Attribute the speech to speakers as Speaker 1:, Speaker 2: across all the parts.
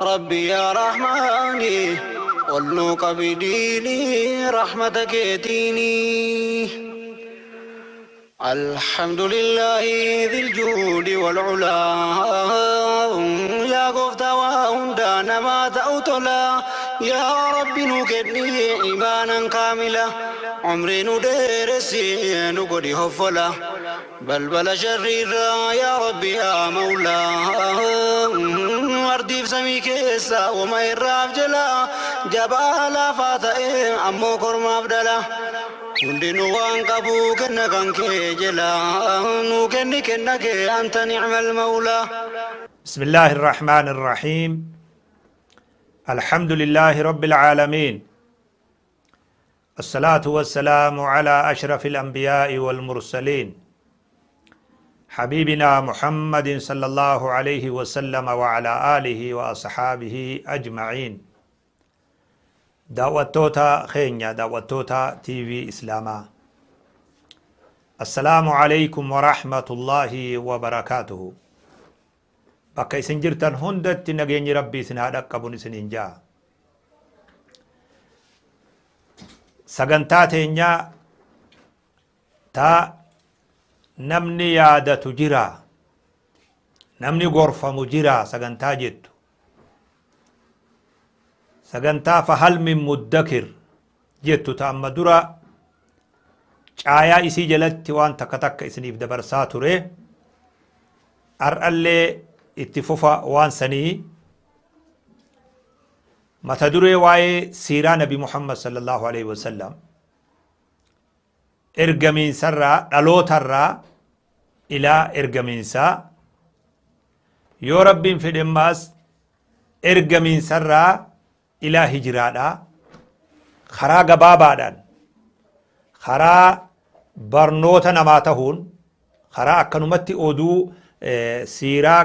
Speaker 1: Rabbi yaa Rahmaani ol nuu qabi diinii rahmata keetiinii. Alhamdulillaahi dhil juudi wal ulaa yaa gooftaa waa hundaa namaa ta'u tola yaa Rabbi nu kenni imaanan kaamila umrii nu dheeressi nu godhi hoffola balbala sharriirraa yaa Rabbi yaa Mawlaa ardiif samii keessa wama irraaf jala jabaa laafaa ta'e ammoo kormaaf dhala hundinuu waan qabu kenna kan kee jala nuu kenni kenna kee anta ni'mal mawlaa.
Speaker 2: بسم الله الرحمن الرحيم. الحمد لله رب العالمين، الصلاة والسلام على أشرف الأنبياء والمرسلين، حبيبنا محمد صلى الله عليه وسلم وعلى آله وأصحابه أجمعين. دعوتوتا خينيا دعوتوتا تي في إسلاما، السلام عليكم ورحمة الله وبركاته. Bakka isin jirtan hundatti nageenyi Rabbii isin haa dhaqqabuun isiniin ja'a. Sagantaa teenyaa taa namni yaadatu jira, namni gorfamu jira sagantaa jettu, sagantaa fahal min muddakir jettu ta amma dura caayaa isii jalatti waan takka takka isiniif dabarsaa ture, har'allee itti fufa waan sanii. Mata duree waa'ee siiraa Nabi Muhammad sallallahu alaihi wasallam ergamiinsarraa dhalootarraa ilaa ergamiinsaa, yoo Rabbiin fedhemmaas ergamiinsarraa ilaa hijiraadha, karaa gabaabaadhaan karaa barnoota namaa tahuun karaa akkanumatti oduu siiraa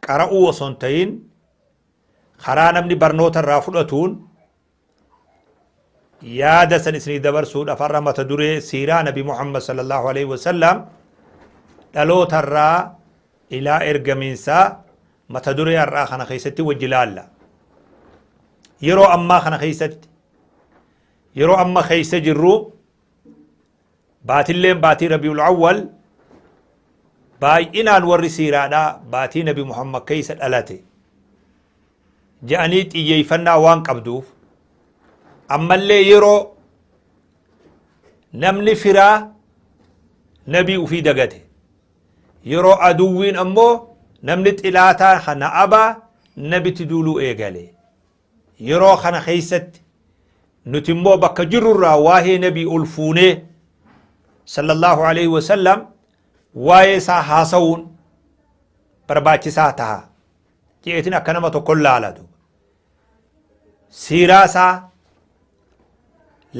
Speaker 2: qara'uu osoo hin ta'in karaa namni barnoota irraa fudhatuun yaada san isinii dabarsuudhaaf har'a mata duree siiraa Nabi Muhammad sallallahu alaihi wasallam dhaloota irraa ilaa ergamiinsaa mata duree har'aa kana keessatti wajji ilaalla. Yeroo ammaa kana keessatti, yeroo amma keessa jirru, baatilleen baatii Rabiul Awwal, baay'inaan warri siiraadhaa baatii Nabi Muhammad keessa dhalate je'anii xiyyeeffannaa waan qabduuf, ammallee yeroo namni firaa nabii ufii dagate, yeroo aduwwiin ammoo namni xilaataa kana abaa nabitti duuluu eegale, yeroo kana keessatti nuti immoo bakka jirrurraa waa'ee nabii ol fuunee sallallahu alaihi wasallam waa'ee isaa haasa'uun barbaachisaa taha je'eetiin akka nama tokkon laalatu. Siiraa isaa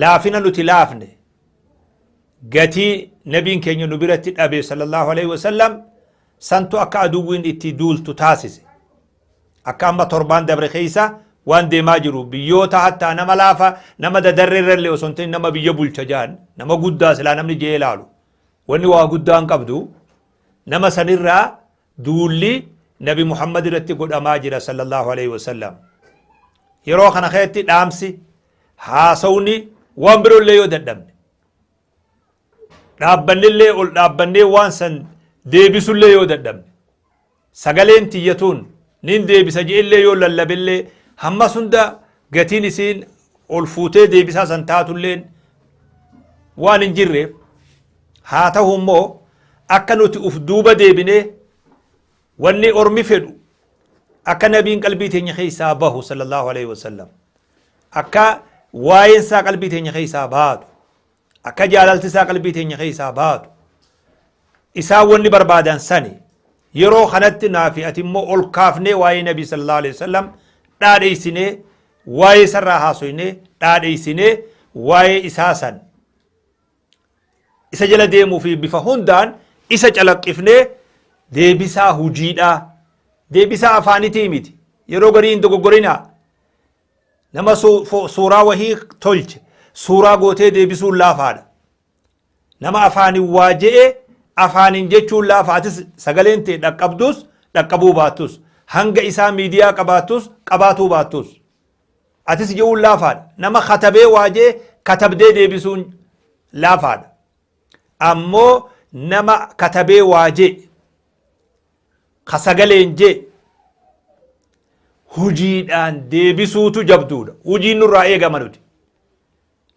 Speaker 2: laafina nuti laafne, gatii nabiin keenya nu biratti dhabe sallallahu alaihi wasallam santu akka aduwwiin itti duultu taasise. Akka amma torbaan dabre keessa waan deemaa jiru, biyyoota hattaa nama laafa nama dadarree irrallee osoo hin ta'in nama biyya bulcha jaan, nama guddaa silaa namni je'ee ilaalu wanni waa guddaa hin qabdu, nama sanirraa duulli Nabi Muhammad irratti godhamaa jira sallallahu alaihi wasallam. Yeroo kana keessatti dhaamsi haasawni waan biroollee yoo dadhabne, dhaabbannillee ol dhaabbannee waan san deebisullee yoo dadhabne, sagaleen tiyyatuun nin deebisa je'ellee yoo lallabellee, hammas hunda gatiin isiin ol fuutee deebisaa san taatulleen waan hin jirreef, haa ta'u immoo akka nuti uf duuba deebinee wanni ormi fedhu akka nabiin qalbii teenya keessaa bahu sallallahu alaihi wasallam, akka waa'een isaa qalbii teenya keessaa baatu, akka jaalalti isaa qalbii teenya keessaa baatu isaan wanni barbaadan sani. Yeroo kanatti naafi ati immoo ol kaafnee waa'ee nabii sallallahu alaihi wasallam dhaadheessinee, waa'ee isarraa haasoynee dhaadheessinee, waa'ee isaa san isa jala deemuu fi bifa hundaan isa calaqqifnee deebisaa hujiidhaa, deebisaa afaanitii miti. Yeroo garii hin dogoggorinaa, nama suuraa wahii tolche suuraa gootee deebisuun laafaadha. Nama afaanin waa je'e afaanin jechuun laafa, atis sagaleen tee dhaqqabdus dhaqqabuu baattus. Hanga isaa miidiyaa qabaattus qabaatuu baattus atis je'uun laafaadha. Nama katabee waajee katabdee deebisuun laafaadha. Ammoo nama katabee waajee ka sagaleen jee hujiidhaan deebisuutu jabduudha. Hujiin nurraa eegama nuti.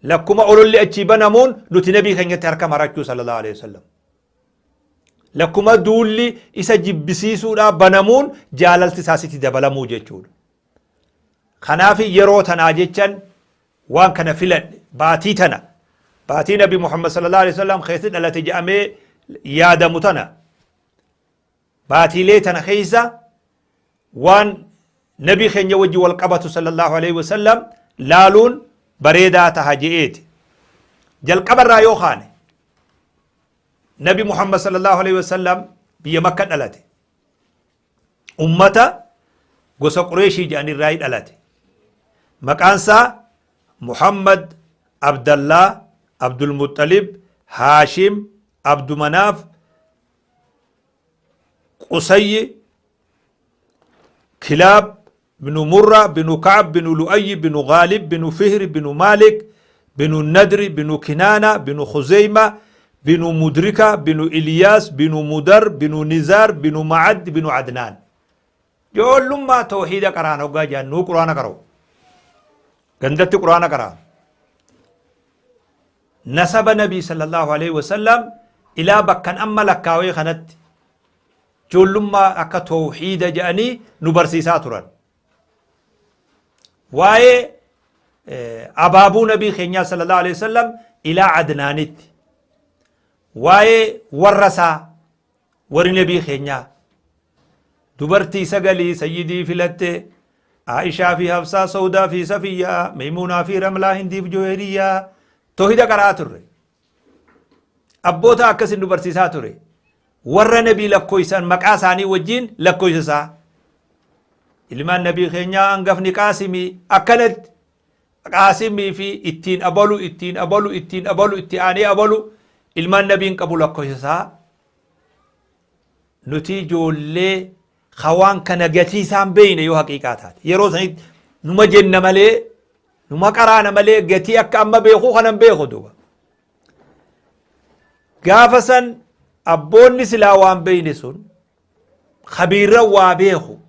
Speaker 2: Lakkuma ololli achii banamuun nuti nabii keenyatti harka marachuu sallallahu alaihi wasallam. Lakkuma duulli isa jibbisiisuudhaa banamuun jaalalti isaa sitti dabalamuu jechuudha. Kanaaf yeroo tanaa jechan waan kana filadhe. Baatii tana, baatii nabi Muhammad sallallahu alaihi wasallam keessatti dhalate jedhamee yaadamu tana, baatiilee tana keessa waan nabii keenya wajji wal qabatu sallallahu alaihi wasallam laaluun bareedaa taha je'eeti. Jalqabarraa yoo kaane, nabi Muhammad sallallahu alaihi wasallam biyya Makka dhalate. Ummata gosa Qureeshii jedhanirraa dhalate. Maqaan isaa Muhammad Abdallah Abdulmuxalib Haashim Abdumanaaf Qusayyi Kilaab binu Murra binu Ka'ab binu Lu'ayyi binu Gaalib binu Fihri binu Maalik binu Nadri binu Kinaana binu Khuzeyma binu Mudrika binu Iliyaas binu Mudar binu Nizaar binu Ma'ad binu Adnaan. Ijoollummaa tawhiida qaraan hoggaa jedhan nuu quraana qara'u. Gandatti quraana qara'an. Nasaba nabii sallallahu alaihi wasallam ilaa bakkan amma lakkaawee kanatti ijoollummaa akka tawhiida jedhanii nu barsiisaa turan. Waa'ee abaabuu nabii keenyaa sallallahu alaihi wasallam ilaa Adnaanitti. Waa'ee warra isaa, warri nabii keenyaa dubartii sagalii sayyidii filatte, Aishaa fi Hafsaa, Sawdaa fi Safiyyaa, Meymuunaa fi Ramlaa, Hindiif Juweeriyyaa. Tawhida qara'aa turre. Abboota akkasin nu barsiisaa ture. Warra nabii lakkoofsan maqaa isaanii wajjin lakkoofsa isaa. Ilmaan nabii keenyaa hangafni Qaasimii, akkanatti Qaasimii fi ittiin abalu, ittiin abalu, ittiin abalu, itti aanee abalu, ilmaan nabiin qabu lakkoofsa isaa. Nuti ijoollee hawaan kana gatii isaan beeyne yoo haqiiqaa taate. Yeroo sanitti numa jenna malee, numa qaraana malee, gatii akka amma beekuu kanan beeku duuba. Gaafa san abboonni silaa waan beeyne sun kabiirra waa beeku.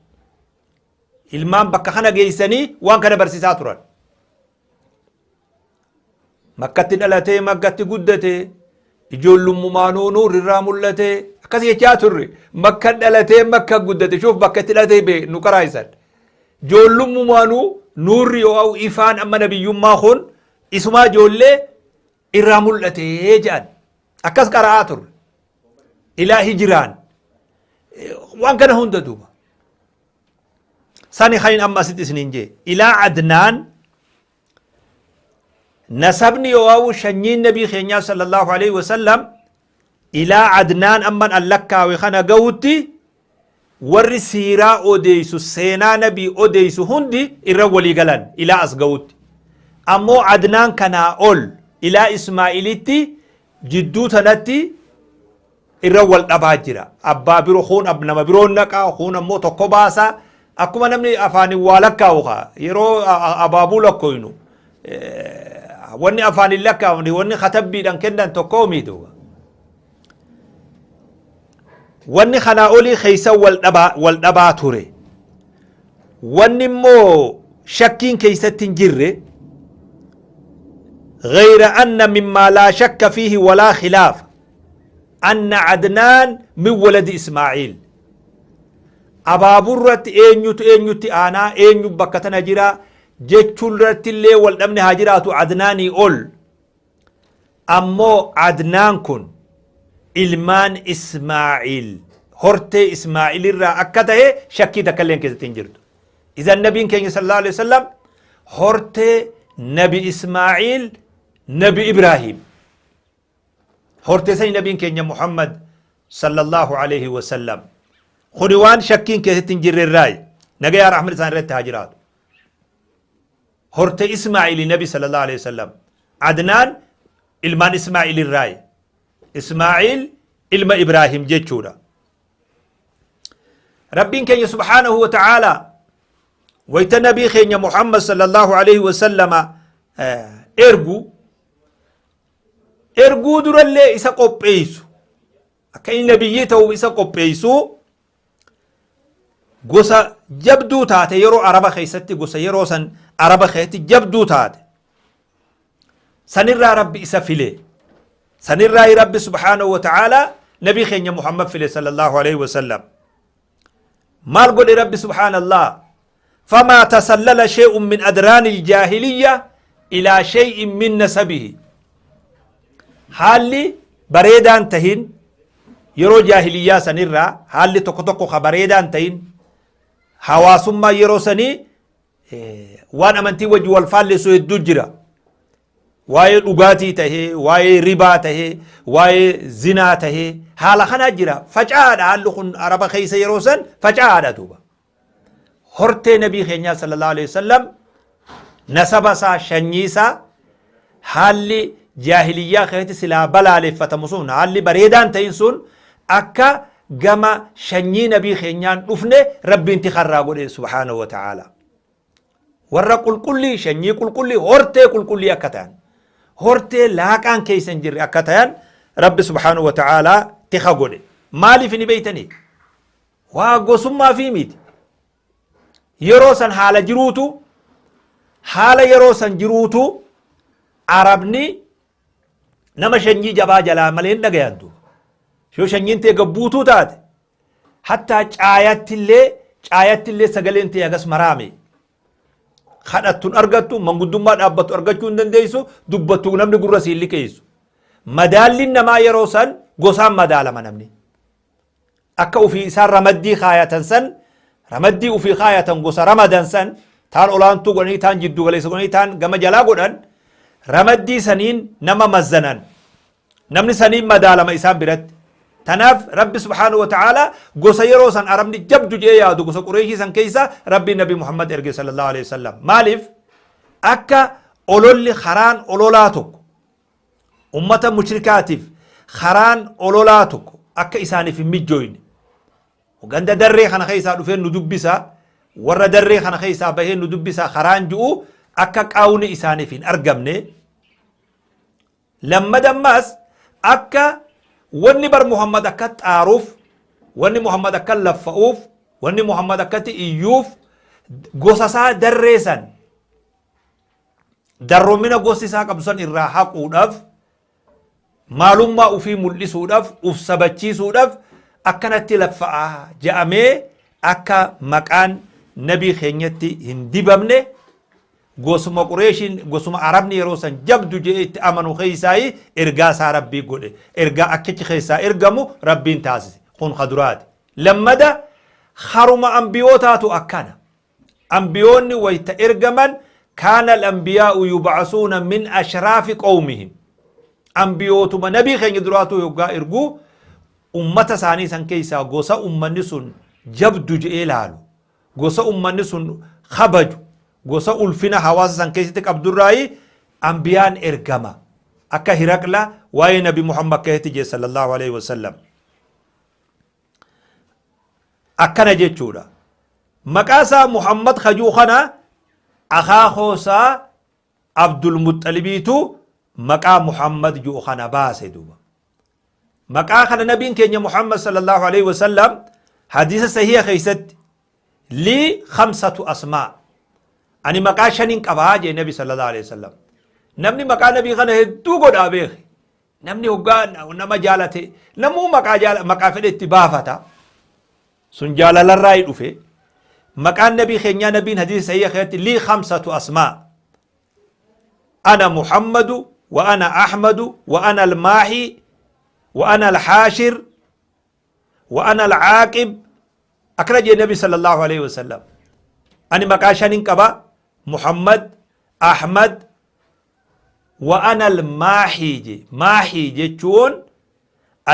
Speaker 2: Ilmaan bakka kana geessanii waan kana barsiisaa turan. Makkatti dhalatee, Makkatti guddatee, ijoollummaanuu nuurrirraa mul'atee akkas jechaa turre. Makka dhalatee, Makka guddate, shuuf bakka itti dhalatee bee nu qaraayisan. Ijoollummaanuu nuurri yoo ifaan amma nabiyyummaa kun isumaa ijoollee irraa mul'atee jedhan. Akkas qara'aa turre. Ilaa hijiraan waan kana hunda duuba. Sani kan amma asitti isiniin jee. Ilaa Adnaan nasabni yoo shanyiin nabii keenyaa sallallahu alaihi wasallam ilaa Adnaan amman an lakkaawe kana gahutti warri siiraa odeeysu, seenaa nabii odeeysu hundi irra walii galan ilaa as gahutti. Ammoo Adnaan kanaa ol ilaa Ismaa'ilitti jidduu tanatti irra wal dhabaa jira. Abbaa biroo kuun nama biroon naqaa, kuun ammoo tokko baasaa. Akkuma namni afaaniin waa lakkaa'u kaa yeroo abaabuu lakkooynu wanni afaaniin lakkaa'amne, wanni katabbiidhaan kennan tokko miidhuuba. Wanni kanaa olii keessa wal dhabaa ture. Wanni immoo shakkiin keessatti hin jirre, غير أن مما لا شك فيه ولا خلاف أن عدنان من ولد إسماعيل. Abaaburratti eenyutu eenyutti aanaa, eenyu bakka tana jira jechuurratti illee wal dhabne haa jiraatu Adnaanii ol. Ammoo Adnaan kun ilmaan Ismaa'iil, hortee Ismaa'iil irraa akka ta'e shakkii takka illee keessatti hin jirtu. Idan nabiin keenya sallallahu alaihi wasallam hortee nabi Ismaa'iil, nabi Ibraahim. Hortee sani nabiin keenya Muhammad sallallahu alaihi wasallam. Kuni waan shakkiin keessatti hin jirre irraayi. Nagayaa rahmat isaan irratti haa jiraatu. Hortee Ismaa'iili nabi sallallahu alaihi wasallam. Adnaan ilmaan Ismaa'iil irraayi. Ismaa'iil ilma Ibraahim jechuudha. Rabbiin keenya subhaanahu wa ta'aalaa wayta nabii keenya Muhammad sallallahu alaihi wasallama ergu erguu durallee isa qopheessu, akka inni nabiyyii ta'uuf isa qopheessu, gosa jabduu taate yeroo Araba keessatti, gosa yeroo san Araba keessatti jabduu taate sanirraa Rabbi isa file. Sanirraa Rabbi subhaanahu wa ta'aalaa nabii keenya Muhammad file sallallahu alaihi wasallam. Maal godhe Rabbi subhaanallah? Famaa tasallala shay'un min adraani aljaahiliyya ilaa shay'in min nasabihi. Haalli bareedaan tahin yeroo jaahiliyyaa sanirraa, haalli tokko tokko ka bareedaan tahin, hawaasummaa yeroo sanii waan amantii wajji wal faallessu hedduu jira. Waa'ee dhugaatii tahee, waa'ee ribaa tahee, waa'ee zinaa tahee, haala kanaa jira. Faca'aadha haalli kun Araba keessa yeroo san faca'aadha. Duuba hortee nabii keenyaa sallallahu alaihi wasallam, nasaba isaa, shanyii isaa, haalli jaahiliyyaa keessatti silaa balaaleffatamu sun, haalli bareedaan ta'in sun akka gama shanyii nabii keenyaan dhufne Rabbiin tikarraa godhe subhaanahu wa ta'ala. Warra qulqullii, shanyii qulqullii, hortee qulqullii akka ta'an, hortee laaqaan keessa hin jirre akka ta'an Rabbi subhaanahu wa ta'ala tika godhe. Maaliif ni beeytanii? Waa gosummaa fi miti. Yeroo san haala jiruutu, haala yeroo san jiruutu, Arabni nama shanyii jabaa jalaa malee hin dhagayan. Duuba yoo shanyiin tee gabbuutuu taate, hattaa caayattillee sagaleen tee hagas maraame kadhattun argattu, manguddummaa dhaabbattu argachuu hin dandeessu, dubbattu namni gurra siin liqeessu. Madaalliin namaa yeroo san gosaan madaalama. Namni akka ufii isaan ramaddii kaayatan san, ramaddii ufii kaayatan, gosa ramadan san, taan olaantuu godhanii, taan jiddu galeessa godhanii, taan gama jalaa godhan, ramaddii saniin nama mazzanan, namni saniin madaalama isaan biratti. Tanaaf Rabbi subhaanahu wa ta'ala gosa yeroo san Arabni jabdu jee yaadu, gosa Qureeshii san keessa Rabbi Nabi Muhammad erge sallallahu alaihi wasallam. Maaliif? Akka ololli, karaan ololaa tokko ummata mushrikaatiif, karaan ololaa tokko akka isaaniif hin mijjooyne. Ganda darree kana keessaa dhufee nu dubbisa, warra darree kana keessaa bahee nu dubbisa karaan ji'u akka qaawni isaaniif hin argamne. Lammadammaas akka wanni bar Muhammad akka xaaruuf, wanni Muhammad akka laffa'uuf, wanni Muhammad akkatti iyyuuf, gosa isaa darree san, darroomina gosti isaa qabdu san irraa haquudhaaf, maalummaa ufii mul'isuudhaaf, uf sabachiisuudhaaf akkanatti laffa'aa je'amee akka maqaan nabii keenyatti hin dibamne, gosuma Qureeshiin, gosuma Arabni yeroo san jabdu je'ee itti amanu keessaayi ergaa isaa Rabbii godhe. Ergaa akkichi keessaa ergamu Rabbiin taasise. Kun kaduraati. Lammada, haruma ambiyootaatu akkana. Ambiyoonni wayta ergaman, kaana al-anbiyaa'u yub'asuuna min ashraafi qawmihim. Ambiyootuma nabii keenya duraatu yoggaa erguu ummata isaanii san keessaa gosa ummanni sun jabdu je'ee laalu, gosa ummanni sun kabaju, gosa ulfina hawaasa san keessatti qabdurraayi ambiyaan ergama. Akka Hiraqla waa'ee Nabi Muhammad keessatti jee sallallahu alaihi wasallam akkana jechuudha. Maqaa isaa Muhammad kajuu kana akaakoo isaa Abdulmuxxalibiitu maqaa Muhammad ji'u kana baase. Duuba maqaa kana nabiin keenya Muhammad sallallahu alaihi wasallam hadiisa sahiha keessatti, "Lii khamsatu asmaa", ani maqaa shanin qabaa jee nabi sallallahu alaihi wasallam. Namni maqaa nabii kana hedduu godhaa beeke. Namni hoggaa nama jaalate, namuu maqaa jaala, maqaa fedhe itti baafata. Sun jaalalarraa dhufe. Maqaan nabii keenyaa, nabiin hadiisa sahiha keessatti, "Lii khamsatu asmaa, ana Muhammadu wa ana Ahmadu wa ana almaahi wa ana alhaashir wa ana alcaaqib", akkana jee nabi sallallahu alaihi wasallam. Ani maqaa shanin qaba: Muhammad, Ahmad, wa ana almaahi je. Maahi jechuun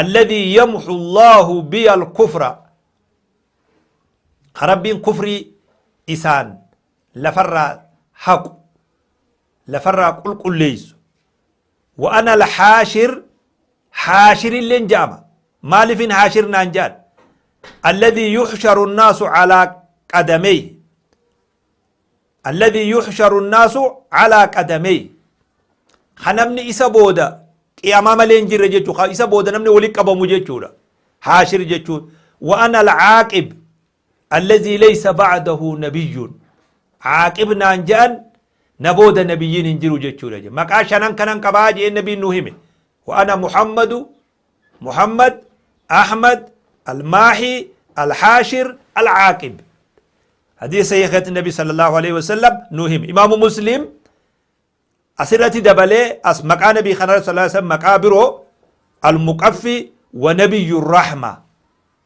Speaker 2: alladhi yamhu Allahu biya alkufra, ka Rabbiin kufrii isaan lafarraa haqu, lafarraa qulqulleessu. Wa ana alhaashir, haashirilleen je'ama. Maaliifin haashir naan jedhan? Alladhii yuhsharu nnaasu calaa qadamey, alladhii yuhsharu nnaasu calaa qadamey, ka namni isa booda qiyamaa malee hin jirre jechuu, ka isa booda namni wali qabamu jechuudha haashir jechuun. Wa ana alcaaqib alladhii laysa ba'dahu nabiyyun, caaqib naan je'an, na booda nabiyyiin hin jiru jechuudha je. Maqaa shanan kanan qabaa jee nabiin nu hime: wa ana Muhammadu, Muhammad, Ahmad, Almaahi, Alhaashir, Alcaaqib. Hadiisa sahiihatti Nabi sallallahu alaihi wasallam nu hime. Imaamu Muslim asirratti dabalee as maqaa nabii kana sallallahu alaihi wasallam maqaa biroo Almuqaffi wa Nabiyyu Rahma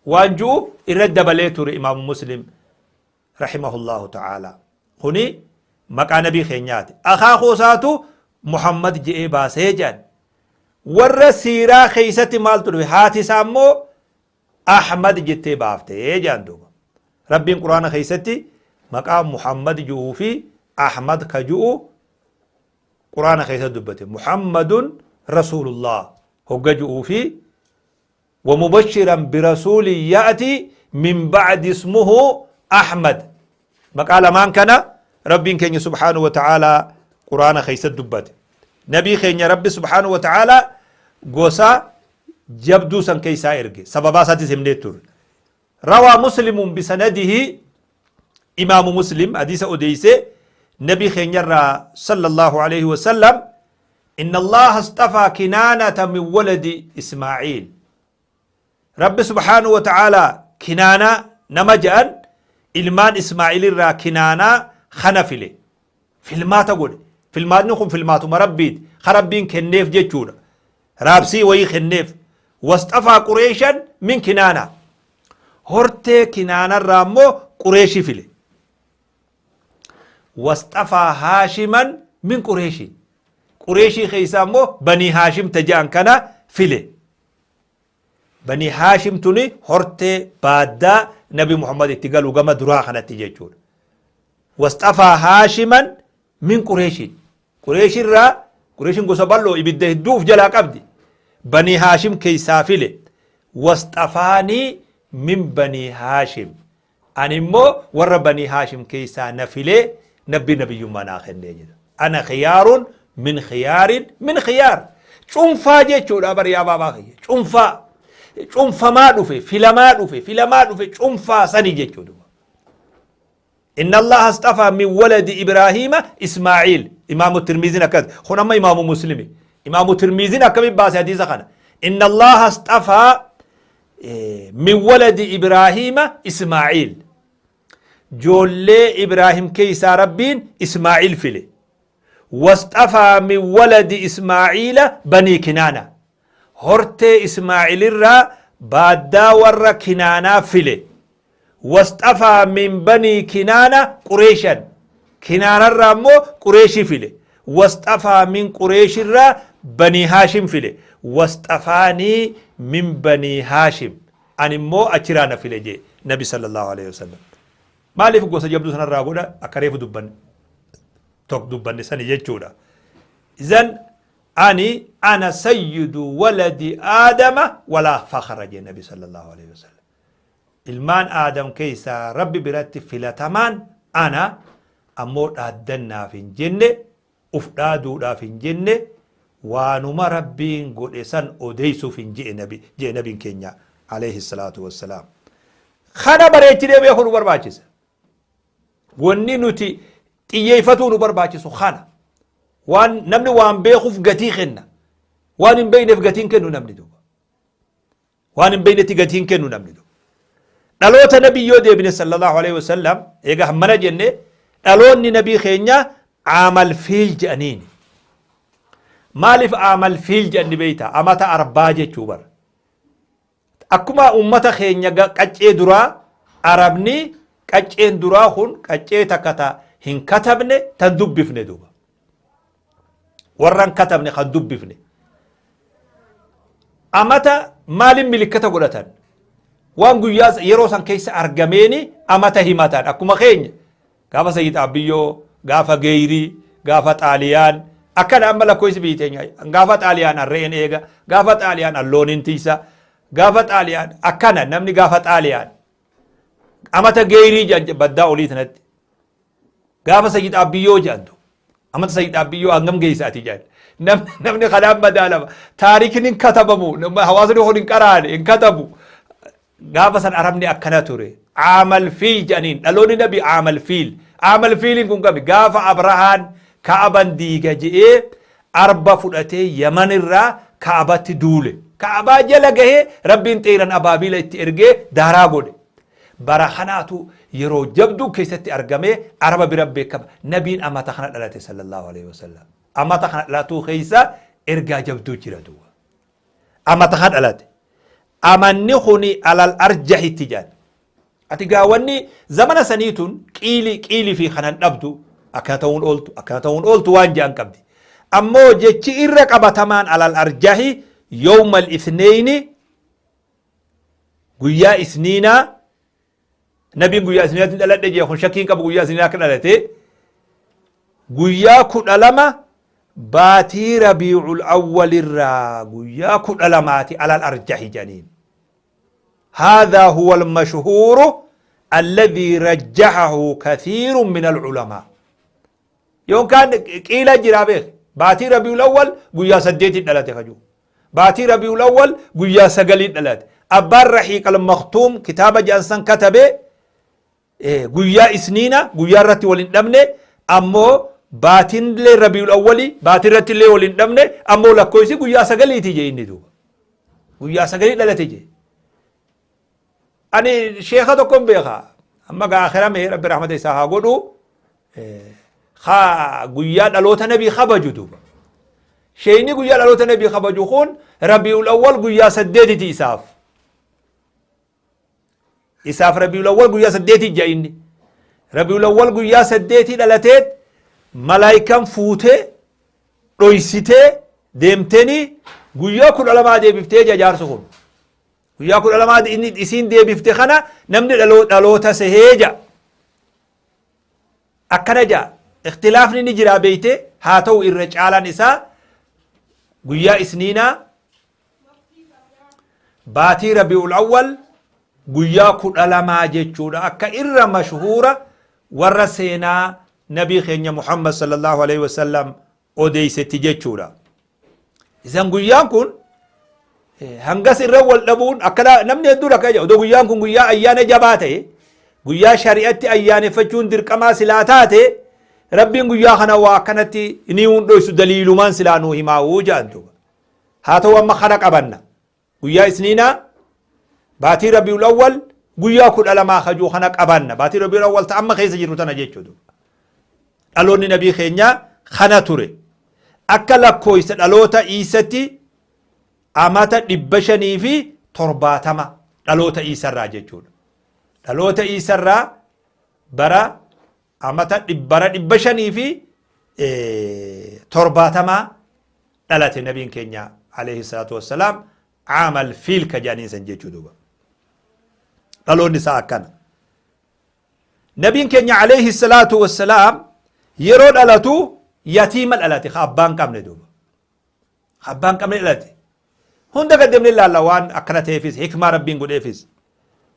Speaker 2: waan ju'u irratti dabalee ture Imaamu Muslim rahimahullahu ta'ala. Kuni maqaa nabii keenyaati. Akaakuu isaatu Muhammad je'ee baasee jedhan. Warra siiraa keessatti maaltu dhufe? Haati isaa immoo Ahmad jettee baaftee jedhan duuba. Rabbiin Quraana keessatti maqaa Muhammad ju'uu fi Ahmad ka ju'u Quraana keessatti dubbate. Muhammadun Rasuulullah hogga ju'uu fi ومبشرا برسول يأتي من بعد اسمه أحمد، maqaa lamaan kana Rabbiin keenya subhaanahu wa ta'aalaa Quraana keessatti dubbate. Nabii keenya Rabbi subhaanahu wa ta'aalaa gosa jabduu san keessaa erge. Sababaa isaatis himnee turre. Rawaa Muslimun bisanadihi, Imaamu Muslim hadiisa odeeyse nabii keenyarraa sallallahu alaihi wasallam: inna Allaha astafaa Kinaanata min waladi Ismaaciil. Rabbi subhaanahu wa ta'aalaa Kinaanaa nama je'an ilmaan Ismaaciil irraa Kinaanaa kana file, filmaata godhe. Filmaatni kun filmaatuma Rabbiiti, ka Rabbiin kenneef jechuudha, raabsii wayii kenneef. Wasxafaa Qureeshan min Kinaanaa, hortee Kinaanarraa immoo Qureeshi file. Wasxafaa Haashiman min Qureeshin, Qureeshii keessaa immoo Banii Haashim ta je'an kana file. Banii Haashim tuni hortee baaddaa Nabi Muhammad itti galu gama duraa kanatti jechuudha. Wasxafaa Haashiman min Qureeshin, Qureeshirraa, Qureeshin gosa bal'oo ibidda hedduu uf jalaa qabdi, Banii Haashim keessaa file. Wasxafaanii min Banii Haashim, ani immoo warra Banii Haashim keessaa na filee nabbi nabiyyummaa naa kennee jedha. Ana khiyaarun min khiyaarin min khiyaar, cunfaa jechuudha bar yaa baabaa kiyya, cunfaa cunfamaa dhufe, filamaa dhufe, filamaa dhufe, cunfaa sani jechuudha. Inna Allaha astafa min waladi Ibraahiima Ismaaciil. Imaamu Tirmiiziin akkas. Kun amma Imaamu Muslimi. Imaamu Tirmiiziin akkamitti baase hadiisa kana? Inna Allaha astafa min waladi Ibraahiima Ismaaciil. Joollee Ibraahim keessaa Rabbiin Ismaaciil file. Wasxafaa min waladi Ismaaciila Banii Kinaana. Hortee Ismaaciil irraa baaddaa warra Kinaanaa file. Wasxafaa min Banii Kinaana Qureeshan. Kinaanarraa immoo Qureeshi file. Wasxafaa min Qureeshirraa Banii Haashim file. Wasxafaanii min Banii Haashim. Ani immoo achiraa na file jee Nabi sallallahu alaihi wasallam. Maaliif gosa jabduu sanarraa godha? Akka reefu dubbanne tokko dubbanne sani jechuudha. Izan ani ana sayyidu waladi Aadama walaa fakhra jee Nabi sallallahu alaihi wasallam. Ilmaan Aadam keessaa Rabbi biratti filatamaan ana, ammoo dhaaddannaaf hin jenne, uf dhaaduudhaaf hin jenne, waanuma Rabbiin godhe san odeessuuf hin je'e nabi je'e nabiin keenya alayhi salaatu wassalaam. Kana bareechinee beekuu nu barbaachisa. Wanni nuti xiyyeeffatuu nu barbaachisu kana. Waan namni waan beekuuf gatii kenna. Waan hin beekneef gatiin kennu namni duuba. Waan hin beeknetti gatiin kennu namni duuba. Dhaloota nabii yoo deebine sallallahu alaihi wasallam, eega hammana jenne, dhaloonni nabii keenya aamal fiil jedhaniini. Maaliif aamal fiil jedhanni beektaa? Amata arbaa jechuu bara. Akkuma ummata keenya qaccee duraa, Arabni qacceen duraa kun qaccee takka ta hin katabne tan dubbifne duuba. Warra hin katabne kan dubbifne. Amata maaliin milikkata godhatan? Waan guyyaa yeroo san keessa argameeni amata himatan akkuma keenya. Gaafa Sayyid Abbiyyoo, gaafa Geeyrii, gaafa Xaaliyaan, akkana amma lakkoofsi biyyi teenya gaafa Xaaliyaan harreen eega, gaafa Xaaliyaan allooniin tiisa, gaafa Xaaliyaan akkana namni gaafa Xaaliyaan. Amata geerii jedhan baddaa olii tanatti. Gaafa Sayyid Abbiyyoo jedhantu. Amata Sayyid Abbiyyoo hangam geessa ati jedhan. Namni kanaan madaalama. Taarikni hin katabamu. Hawaasni kun hin qaraane hin katabu. Gaafa san Arabni akkana ture. Aamal fiil jedhaniin. Dhaloonni nabi aamal fiil. Aamal fiiliin kun kami? Gaafa Abrahaan Ka'aban diiga je'ee arba fudhatee Yaman irraa Ka'abatti duule. Ka'abaa jala gahee Rabbiin xeeran abaabiila itti ergee daaraa godhe. Bara kanaatu yeroo jabduu keessatti argamee Araba bira beekama. Nabiin amata kana dhalate sallallahu alaihi wasallam. Amata kana dhalatuu keessa ergaa jabduu jira duuba. Amata kana dhalate. Amanni kuni alal arjahitti jedhan. Ati gaa wanni zamana sanii tun qiili qiili fi kanan dhabdu akkana ta'uun ooltu akkana ta'uun ooltu waan jedhan qabdi. Ammoo jechi irra qabatamaan alal arjahi yawmal ithneyni guyyaa isniinaa nabiin guyyaa isniinaatti dhaladhe jee kun shakkiin qabu guyyaa isniinaa akka dhalate guyyaa 12 baatii rabiicul awwalirraa guyyaa 12ti alal arjahi jedhaniin. هذا هو المشهور الذي رجحه كثير من العلماء. يوم كان قيل جرا بيخ باتي ربيع الأول قويا سديت دلته خجو باتي ربيع الأول قويا سقلي دلته أبار رحيق المختوم كتابة جانسان كتبه إيه قويا إسنينة قويا رتي ولندمنه أمو باتين لي ربيع الأول باتي رتي لي ولندمنه أمو لكويسي قويا سقلي تيجي إني دوبا قويا سقلي دلته جي. Ani sheeka tokkon beeka amma gaa akhirame rabbi rahmata isaa haa godhu haa guyyaa dhaloota nabii kabaju duuba. Sheeyni guyyaa dhaloota nabii kabaju kun rabiul awwal guyyaa 8ti isaaf. Isaaf rabiul awwal guyyaa 8 jaa inni. Rabiul awwal guyyaa 8 dhalateet malaayikaan fuutee dhoysitee deemtanii guyyaa 12 deebiftee jajaarsu kun. Guyyaa 12 inni isiin deebifte kana namni dhaloota sehee ja. Akkana ja. Ikhtilaafni ni jira beeyte haa ta'u irra caalaan isaa guyyaa isniinaa baatii rabiul awwal guyyaa 12 jechuudha. Akka irra mashhuura warra seenaa nabii keenya Muhammad sallallahu alaihi wasallam odeeysetti jechuudha. Isan guyyaan kun hangas irra wal dhabuun akkana namni hedduun akka jedhu odoo guyyaan kun guyyaa ayyaana jabaa ta'e guyyaa shari'atti ayyaaneffachuun dirqamaa silaa taate rabbiin guyyaa kana waa akkanatti ni hundhoysu daliilumaan silaa nuu himaawuu jedhan duuba. Haa ta'u amma kana qabanna guyyaa isniinaa baatii rabiul awwal guyyaa 12 kajuu kana qabanna baatii rabiul awwal ta amma keessa jirru tana jechuudha. Dhaloonni nabii keenyaa kana ture akka lakkooysa dhaloota Iisatti amata 570 dhaloota Iisarraa jechuudha. Dhaloota Iisarraa bara amata bara 570 dhalate nabiin keenya alayhi salaatu wassalaam aamal fiil ka jedhaniin san jechuudha. Dhaloonni isaa akkana. Nabiin keenya alayhi salaatu wassalaam yeroo dhalatu yatiima dhalate ka abbaan qabne duuba. Ka abbaan qabne dhalate. Hunda gad deemnee ilaalla waan akkana ta'eefis hikmaa rabbiin godheefis.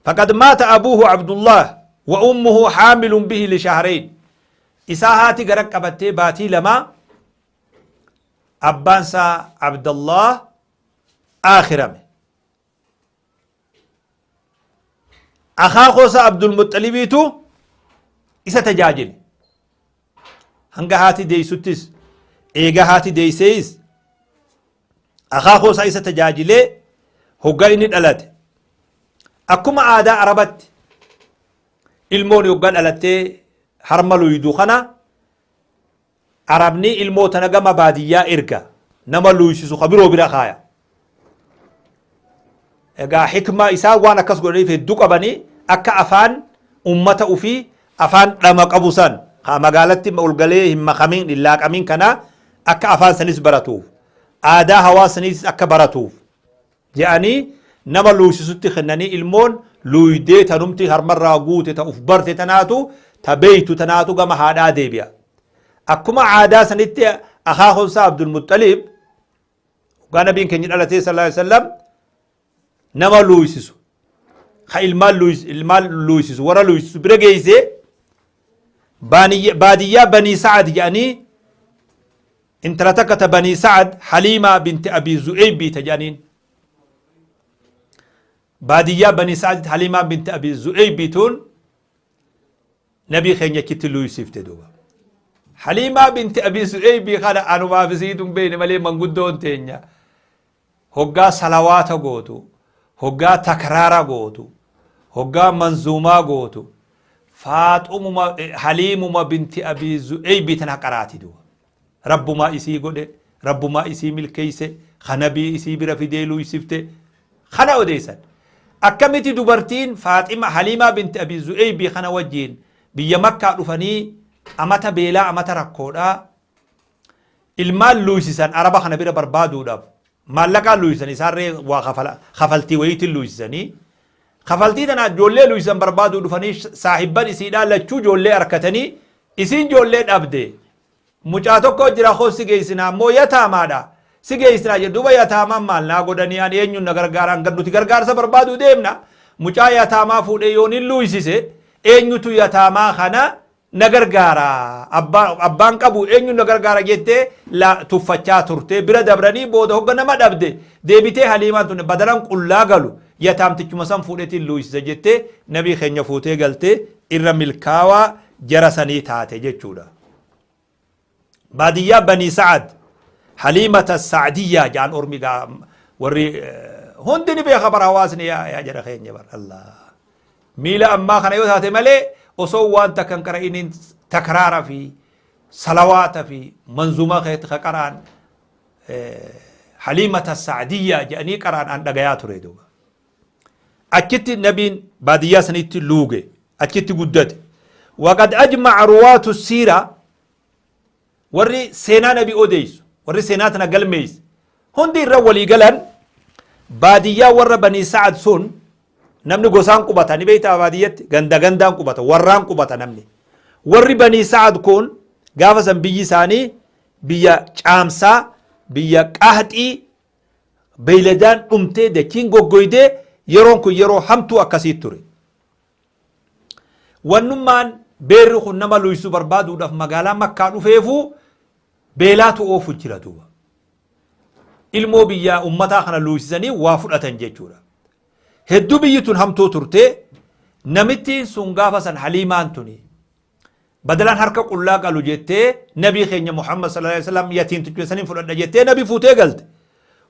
Speaker 2: Faqad maata abuuhu Abdullah wa ummuhu haamilun bihi li shahrayn. Isaa haati gara qabattee baatii 2 abbaan isaa Abdullah aakhirame. Akaakoo isaa Abdul Muxxalibiitu isa tajaajile. Hanga haati deessuttis eega haati deessees akaakoo isaa isa tajaajilee hoggaa inni dhalate. Akkuma aadaa Arabatti ilmoon hoggaa dhalattee harma luydu kana Arabni ilmoo tana gama baadiyyaa erga nama luysisu ka biroo bira kaaya. Egaa hikmaa isaan waan akkas godhaniif hedduu qabanii akka afaan ummata ufii afaan dhama qabu san ka magaalatti ol galee hin makamin hin laaqamin kana akka afaan sanis baratuuf aadaa hawaasa saniis akka baratuuf jedhanii nama luysisutti kennanii ilmoon luydee tanumti harmarraa guute ta uf barte tanaatu ta beeytu tanaatu gama haadhaa deebi'a. Akkuma aadaa sanitti akaakuun isaa Abdul Muxxalib hoggaa nabiin keenya dhalatee sallallahu alaihi wasallam nama luysisu Ka ilmaan luuysisu warra luuysisu bira geeyse. Baadiyyaa Banii Sa'ad jedhanii, intala takka ta Banii Sa'ad, Haliimaa binti Abii Zu'eeybii ta jedhaniin. Baadiyyaa Banii Sa'ad, Haliimaa binti Abii Zu'eeybii tun nabii keenya achitti luuysifte duuba. Haliimaa binti Abii Zu'eeybii kana anumaaf isiitu hin beekne malee, manguddoon teenya hoggaa salawaata gootu, hoggaa takraara gootu, hoggaa manzuumaa gootu, Faaxumuma Haliimuma binti Abii Zu'eeybii tana qaraati duuba. Rabbumaa isii godhe, rabbumaa isii milkeeyse, ka nabii isii bira fidee luuysifte kana odeessan. Akkamiti dubartiin Faaxima Haliimaa binti Abii Zu'eeybii kana wajjiin biyya Makkaa dhufanii, amata beelaa, amata rakkoodhaa, ilmaan luuysisan Araba kana bira barbaaduudhaaf maallaqaan luuysisan, isaarree waa kafaltii wayiitiin luuysisanii, kafaltii tana ijoollee luuysisan barbaaduu dhufanii, saahibban isiidhaa lachuu ijoollee harkatanii, isiin ijoollee dhabde. Mucaa tokko jira, koo si geessinaa, ammoo yataamaadha si geessinaa jedhu. Duuba yataamaan maal naa godhanii, ani eenyuun na gargaaraan, nuti gargaarsa barbaaduu deemna, mucaa yataamaa fuudhee yoon hin luuysise, eenyutu yataamaa kana na gargaara, abbaan qabu eenyuun na gargaara jettee la tuffachaa turte. Bira dabranii booda hogga nama dhabde deebitee, Haliimaan tun badalan qullaa galu, yataamtichuma san fuudheetiin luuysisa jettee nabii keenya fuutee galtee, irra milkaawaa jara sanii taate jechuudha. Baadiyyaa Banii Sa'ad, Haliimata Sa'diyyaa jaan ormi gaa warri hundi ni beeka bara, hawaasni yaa jara keenya bara Allah. Miila ammaa kana yoo taate malee, osoo waan takka hin qara'iniin takraara fi salawaata fi manzuumaa keessatti ka qara'an Haliimata Sa'diyyaa jedhanii qara'an an dhagayaa ture duuba. Achitti nabiin baadiyyaa sanitti luuge, achitti guddate. وقد أجمع رواة السيرة, warri seenaa nabi odeessu, warri seenaa tana galmeessu hundi irra walii galan, baadiyyaa warra Banii Sa'ad sun namni gosaan qubata ni beektaa, baadiyyatti ganda gandaan qubata, warraan qubata namni. Warri Banii Sa'ad kun gaafa san biyyi isaanii biyya caamsaa, biyya qaxii, beeyladaan dhumtee, dachiin goggoydee, yeroon kun yeroo hamtuu akkasii ture. Wannummaan beerri kun nama luysuu barbaaduudhaaf magaalaa Makkaa dhufeefuu beelaatu oofu jira duuba. Ilmoo biyyaa ummataa kana luysisanii waa fudhatan jechuudha. Hedduu biyyi tun hamtuu turte. Namittiin sun gaafa san, Haliimaan tuni, badalaan harka qullaa qalu jettee nabii keenya Muhammad صلى الله عليه وسلم yatiimticha saniin fudhadha jettee nabi fuutee galte.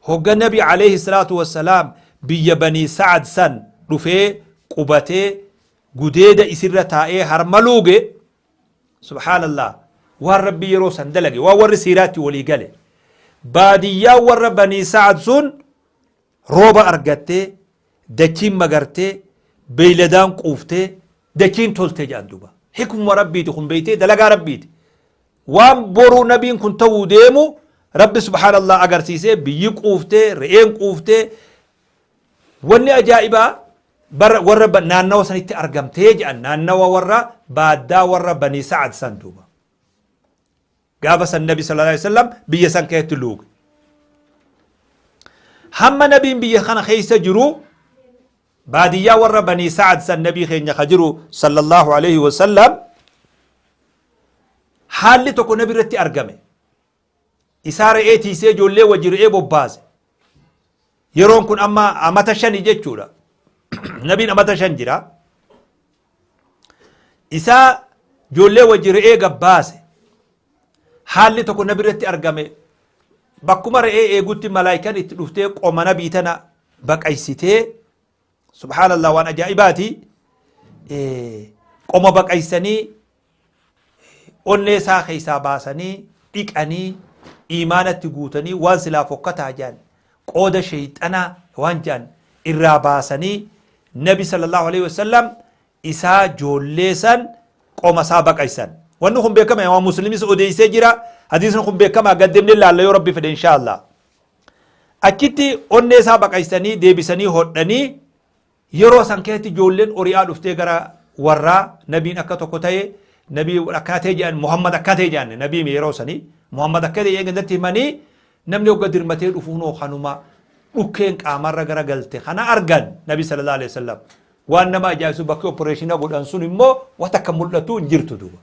Speaker 2: Hogga nabi عليه الصلاة والسلام biyya Banii Sa'ad san dhufee qubatee, gudeeda isirra taa'ee harma luuge, subhaanallah, waan rabbi yeroo san dalage, waan warri siiraatti walii gale, baadiyyaa warra Banii Sa'ad sun rooba argattee, dachiin magartee, beeyladaan quuftee, dachiin toltee jedhan duuba. Hikmuma rabbiiti kun beeytee, dalagaa rabbiiti. Waan boruu nabiin kun ta'uu deemu rabbi subhaanallah agarsiisee, biyyi quuftee, re'een quuftee, wanni ajaa'ibaa bara warra naannawa sanitti argamtee jedhan, naannawa warra baaddaa warra Banii Sa'ad san duuba. Gaafa san nabi صلى الله عليه وسلم biyya san keessatti luuge. Hamma nabiin biyya kana keessa jiru, baadiyyaa warra Banii Sa'ad san nabii keenya ka jiru صلى الله عليه وسلم, haalli tokko nabi irratti argame. Isaa re'ee tiisee, ijoollee wajji re'ee bobbaase. Yeroon kun amma amata 5 jechuudha. Nabiin amata 5 jira. Isaa ijoollee wajji re'ee gabbaase. Haalli tokko nabi irratti argame. Bakkuma re'ee eegutti malaayikaan itti dhuftee qoma nabii tana baqaysitee, subhaanallah, waan ajaa'ibaati. Qoma baqaysanii, onnee isaa keessaa baasanii, dhiqanii, iimaanatti guutanii, waan silaa fokkataa jedhan, qooda sheeyxanaa waan jedhan irraa baasanii, nabi صلى الله عليه وسلم isaa joollee san qoma isaa baqaysan. Wanni kun beekama, waan Muslimis odeysee jira. Hadiisni kun beekama, gaddemne laalla yoo rabbi fedhe insha Allah. Achitti onnee isaa baqaysanii, deebisanii hodhanii, yeroo san keessatti ijoolleen ori'aa dhuftee gara warraa nabiin akka tokko ta'e, nabii akkana ta'e jedhan, Muhammad akka ta'e jedhan, nabii yeroo sanii Muhammad akka ta'e gandatti himanii, namni hogga dirmatee dhufuunoo kanuma dhukkeen qaamarra gara galte kana argan nabi صلى الله عليه وسلم. Waan nama ajaa'ibsu bakki opereeshina godhan sun immoo waan takka mul'atu hin jirtu duuba.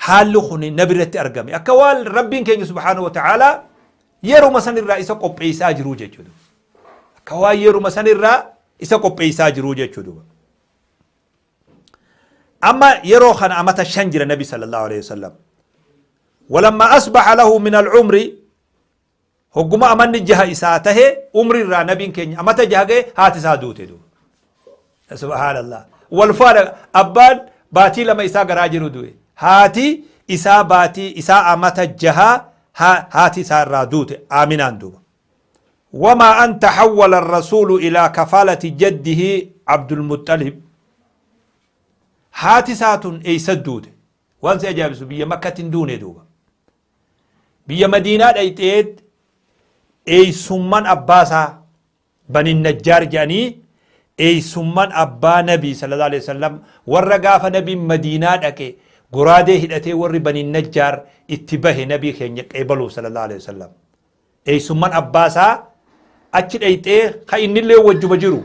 Speaker 2: Haalli kun nabi irratti argame. Akka waan Rabbiin keenya subhaanahu wa ta'aalaa yeruma san irraa isa qopheessaa jiruu jechuudha. Akka waan yeruma san irraa isa qopheessaa jiruu jechuudha. Amma yeroo kana amata 5 jira nabi sallallahu alaihi wasallam. Walamma asbaha lahu min al-umri, hogguma amanni 6 isaa tahe, umri irraa nabiin keenya amata 6 gahe, haati isaa duute duuba. Subhaanallah. Wal faana abbaan baatii 2 isaa garaa jiru du'e. Haati isaa baatii isaa amata 6 haati isaa irraa duute Aaminaan duuba. Wamaa an taxawwala arrasuulu ilaa kafaalati jaddihi Abdulmuxxalib. Haati isaa tun eessa duute? Waan si ajaa'ibsu biyya Makkatti hin duune duuba. Biyya Madiinaa dhayxeet eessumman abbaa isaa Bani Najjaar jedhanii, eessumman abbaa Nabii sallallahu alaihi wasallam, warra gaafa Nabiin Madiinaa dhaqe goraadee hidhatee warri Bani Najjaar itti bahe Nabii keenya qeebaluuf sallallahu alaihi wasallam. Eessumman abbaa isaa achi dhayxee ka innillee wajjuma jiru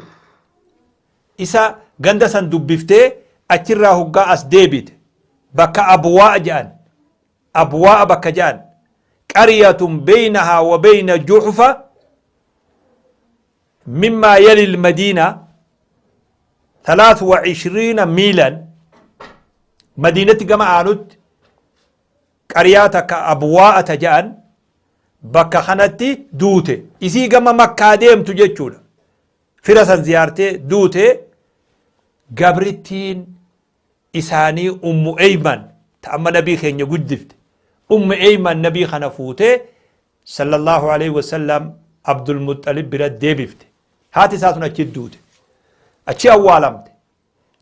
Speaker 2: isa ganda san dubbiftee achirraa hoggaa as deebite bakka Abwaa jedhan, Abwaa'a bakka jedhan, qaryatun beynahaa wa beyna Juhfa mimmaa yali lmadiina 23 miilan, Madiinatti gama aanutti qaryaa takka Abwaa'a ta jedhan bakka kanatti duute. Isii gama Makkaa deemtu jechuudha. Fira san ziyaartee duute. Gabrittiin isaanii Ummu Eyman ta amma nabii keenya guddifte, Ummu Eyman nabii kana fuutee sallallahu alaihi wasallam Abdul Muxxalib bira deebifte. Haati isaa sun achi duute, achi awwaalamte.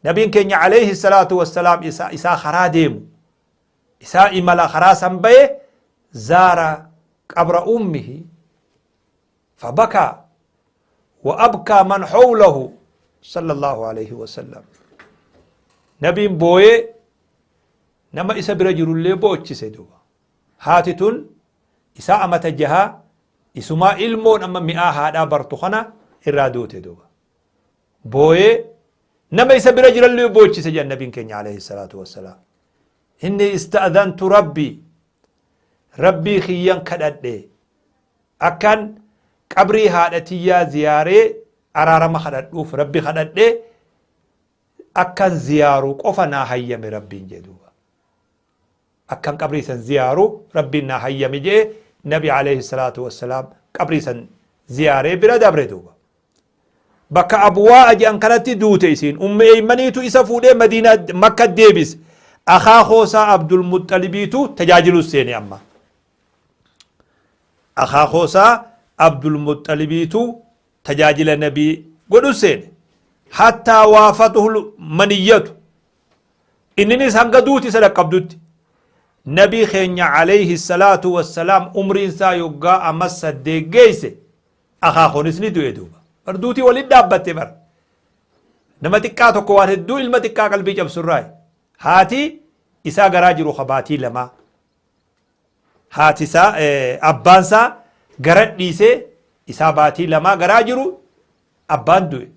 Speaker 2: Nabiin keenya alayhi salaatu wassalaam isaa karaa deemu, isaa imala karaa san baye, zaara qabra ummihi fabakaa wa abkaa man hawlahu sallallahu alayhi wasallam. Nabiin booyee nama isa bira jirullee boochise duuba. Haati tun isaa amata 6 isumaa ilmoon amma mi'aa haadhaa bartu kana irraa duute duuba. Booyee nama isa bira jirallee boochise jedhan nabiin keenya alayhi salaatu wassalaam. Inni ista'adhantu rabbii, rabbii kiyyan kadhadhe akkan qabrii haadha tiyyaa ziyaaree araarama kadhadhuuf rabbi kadhadhe, akkan ziyaaru qofa naa hayyame rabbiin jedhe duuba. Akkan qabrii san ziyaaru rabbiin naa hayyame jedhe. Nabi alayhi salaatu wassalaam qabrii san ziyaaree bira dabre duuba. Bakka Abwaa'a jedhan kanatti duute isiin. Ummi Eeymaniitu isa fuudhee Madiinaa Makka deebise. Akaakoo isaa Abdul Muxxalibiitu tajaajiluu seene amma. Akaakoo isaa Abdul Muxxalibiitu tajaajila nabii godhu seene. Hattaa waafatuhu maniyyatu. Inninis hanga duuti isa dhaqqabdutti. Nabii keenya alayhi salaatu wassalaam umriin isaa yoggaa amma 8 geesse akaakoonis ni du'e duuba. Bar duutii waliin dhaabbatte bar. Nama xiqqaa tokko waan hedduu ilma xiqqaa qalbii cabsurraa. Haati isaa garaa jiru ka baatii 2. Haati isaa, abbaan isaa gara dhiisee isaa baatii 2 garaa jiru abbaan du'e.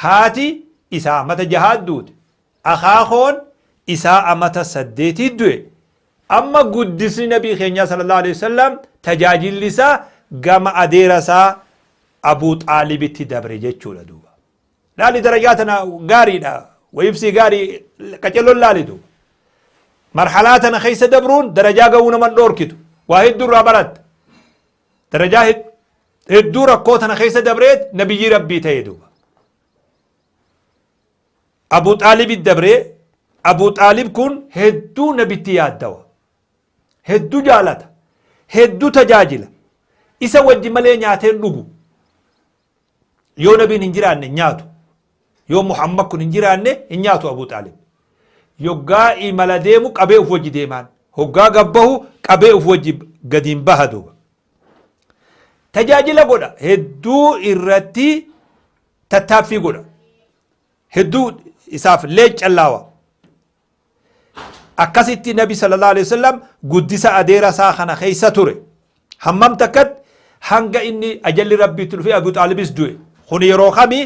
Speaker 2: Haati isaa amata 6 duute. Akaakoon isaa amata 8 du'e. Amma guddisni nabii keenyaa sallallahu alaihi wasallam, tajaajilli isaa gama adeera isaa Abuu Xaalibitti dabre jechuudha duuba. Laali darajaa tana gaariidha. Wayibsii gaarii qacelloon laali duuba. Marhalaa tana keessa dabruun darajaa ga'uu naman dhoorkitu. Waa hedduu irraa baratta. Darajaa hedduu rakkoo tana keessa dabreet nabiyyii rabbii ta'e duuba. Abu Xaalibi dabree. Abu Xaalib kun hedduu nabitti yaaddawa. Hedduu jaalata. Hedduu tajaajila. Isa wajji malee nyaateen dhugu. Yoo nabiin hin jiraanne hin nyaatu. Yoo Muhammad kun hin jiraanne hin nyaatu Abu Xaalib. Yoggaa imala deemu qabee uf wajji deemaan. Hoggaa gabbahu qabee uf wajji gadiin baha duuba. Tajaajila godha. Hedduu irratti tattaaffii godha. Hedduu isaaf leeccallaawa. Akkasitti nabi sallallahu alaihi wasallam guddisa adeera isaa kana keessa ture. Hammam takkatti? Hanga inni ajalli rabbiitti dhufee Abu Xaalibis du'e. Kun yeroo kamii?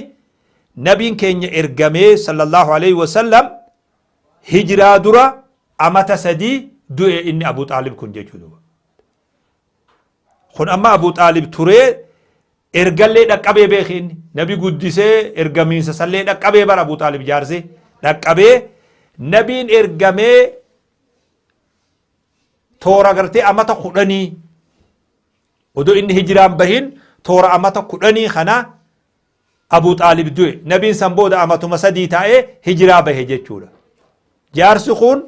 Speaker 2: Nabiin keenya ergamee sallallahu alaihi wasallam hijiraa dura amata 3 du'e inni Abu Xaalib kun jechuudha. Kun amma Abu Xaalib turee ergallee dhaqqabee beeki inni. Nabi guddisee ergamiinsa sallee dhaqqabee bara Abu Xaalib jaarsee dhaqqabee nabiin ergamee toora gartee amata 10 odoo inni hijiraan bahin toora amata 10 kana Abu Xaalib du'e. Nabiin san booda amatuma 3 taa'ee hijiraa bahe jechuudha. Jaarsi kun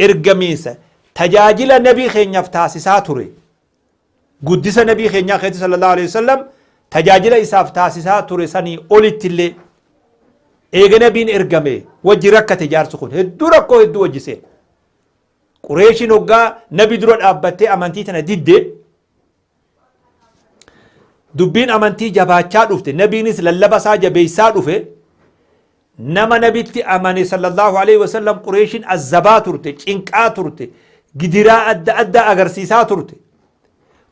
Speaker 2: ergamiinsa tajaajila nabii keenyaaf taasisaa ture. Guddisa nabii keenyaa keessatti sallallahu alaihi wasallam tajaajila isaaf taasisaa ture sanii olitti illee eega nabiin ergame wajji rakkate jaarsi kun hedduu rakkoo hedduu wajji seene. Qureeshiin hoggaa nabi dura dhaabbattee amantii tana didde dubbiin amantii jabaachaa dhufte, nabiinis lallaba isaa jabeessaa dhufe. Nama nabitti amane sallallahu alaihi wasallam Qureeshiin azzabaa turte, cinqaa turte, gidiraa adda addaa agarsiisaa turte.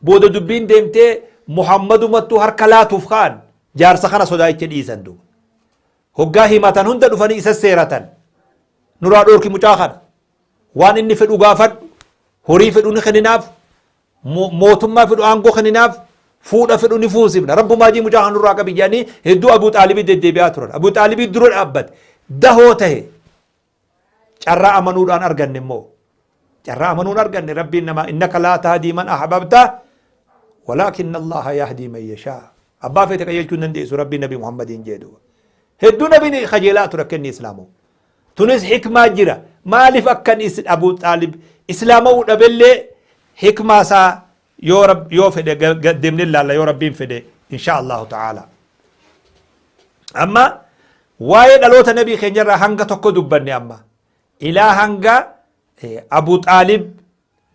Speaker 2: Booda dubbiin deemtee Muhammadumattuu harka laatuuf ka'an, jaarsa kana sodaacha dhiisan duuba. Hoggaa himatan hunda dhufanii isa seeratan. Nuraa dhoorki mucaa kana. Waan inni fedhu gaafadhu, horii fedhu ni kenninaaf, mootummaa fedhu aangoo kenninaaf, fuudha fedhu ni fuusifna. Rabbumaa jii mucaa kana nurraa qabi jedhanii hedduu Abuu Xaalibii deddeebi'aa turan. Abuu Xaalibii dura dhaabbate. Dahoo tahe. Carraa amanuudhaan arganne immoo. Carraa amanuun arganne Rabbiin namaa innaka laa tahdii man ahbabta walaakinna Allaha yahdii man yashaa. Abbaa feete qajeelchuu hin dandeessu Rabbiin Nabi Muhammadiin jedhu. Hedduu nabiin kajeelaa ture akka inni islaamoo. Tunis hikmaa jira. Maaliif akkan Abuu Xaalib islaama'uu dhabellee hikmaa isaa yoo fedhe deemnee ilaalla yoo Rabbiin fedhe insha Allahu ta'ala. Amma waa'ee dhaloota nabii keenyarraa hanga tokko dubbanne amma. Ilaa hanga Abu Xaalib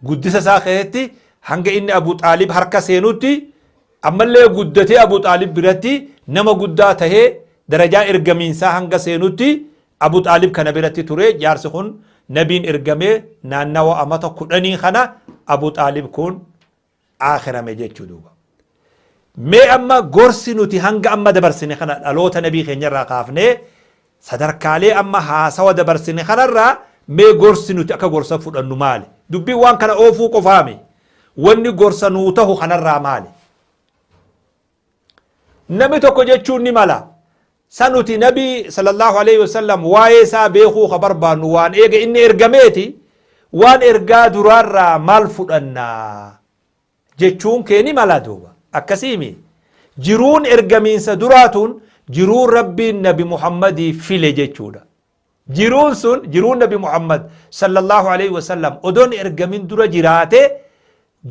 Speaker 2: guddisa isaa keessatti hanga inni Abu Xaalib harka seenutti, ammallee guddatee Abu Xaalib biratti nama guddaa tahee darajaa ergamiinsaa hanga seenutti Abu Xaalib kana biratti ture. Jaarsi kun nabiin ergamee naannawa amata 10 kana Abu Xaalib kun aakhirame jechuu duuba. Mee amma gorsi nuti hanga amma dabarsine kana dhaloota nabii keenyarraa kaafnee sadarkaalee amma haasawa dabarsine kanarraa mee gorsi nuti akka gorsa fudhannu maali? Dubbiin waan kana oofuu qofaami. Wanni gorsa nuu tahu kanarraa maali? Namni tokko jechuun ni mala. Sa nuti nabii sallallahu alaihi wasallam waa'ee isaa beekuu ka barbaannu waan eega inni ergameeti, waan ergaa duraarraa maal fudhannaa jechuun kee ni mala duuba. Akkasiimi. Jiruun ergamiinsa duraatuun jiruu Rabbiin Nabi Muhammadii file jechuudha. Jiruun sun jiruun Nabi Muhammad sallallahu alaihi wasallam odoon ergamin dura jiraate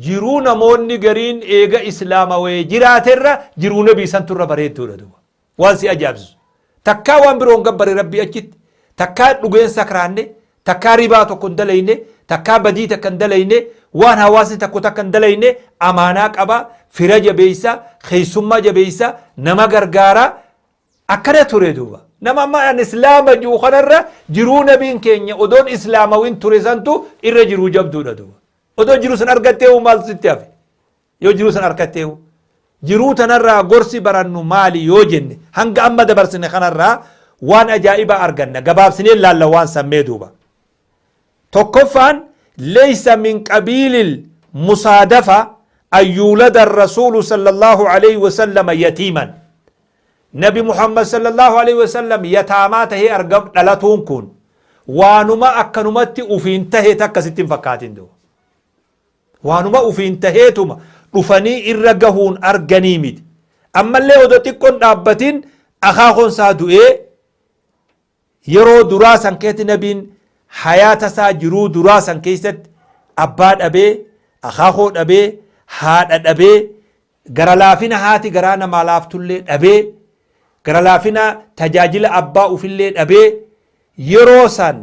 Speaker 2: jiruu namoonni gariin eega islaamawee jiraaterra jiruu nabii santu irra bareedduudha duuba. Waan si ajaa'ibsiisu. Takkaa waan biroon gabbare Rabbii achitti, takkaa dhugeen sakraanne, takkaa ribaa tokko hin dalayne, takkaa badii takka hin dalayne, waan hawaasni tokko takka hin dalayne, amaanaa qaba, fira jabeessa, keessummaa jabeessa, nama gargaara. Akkana ture duuba. Nama amma an islaama jiru kanarra jiruu nabiin keenya odoon islaamawin ture santu irra jiruu jabduudha duuba. Odoo jiruu san argattee maal sitti hafe? Yoo jiruu san argattee jiruu tanarraa gorsi barannu maali yoo jenne, hanga amma dabarsine kanarraa waan ajaa'ibaa arganna. Gabaabsinee laalla waan sammee duuba. Tokkoffaan, leeysa min qabiilil musaadafa an yuulada rasuulu sallallahu alaihi wasallama yatiiman. Nabi Muhammad sallallahu alaihi wasallam yataamaa tahee argam dhalatuun kun waanuma akkanumatti ufiin tahe takka sitti hin fakkaatin duuba. Waanuma ufiin taheetuma dhufanii irra gahuun arganii miti. Ammallee odoo xiqqoon dhaabbatin akaakoon isaa du'ee yeroo duraa san keessatti nabiin hayaata isaa jiruu duraa san keessatti abbaa dhabee, akaakoo dhabee, haadha dhabee, gara laafina haati garaa namaa laaftullee dhabee, gara laafina tajaajila abbaa ufillee dhabee yeroo san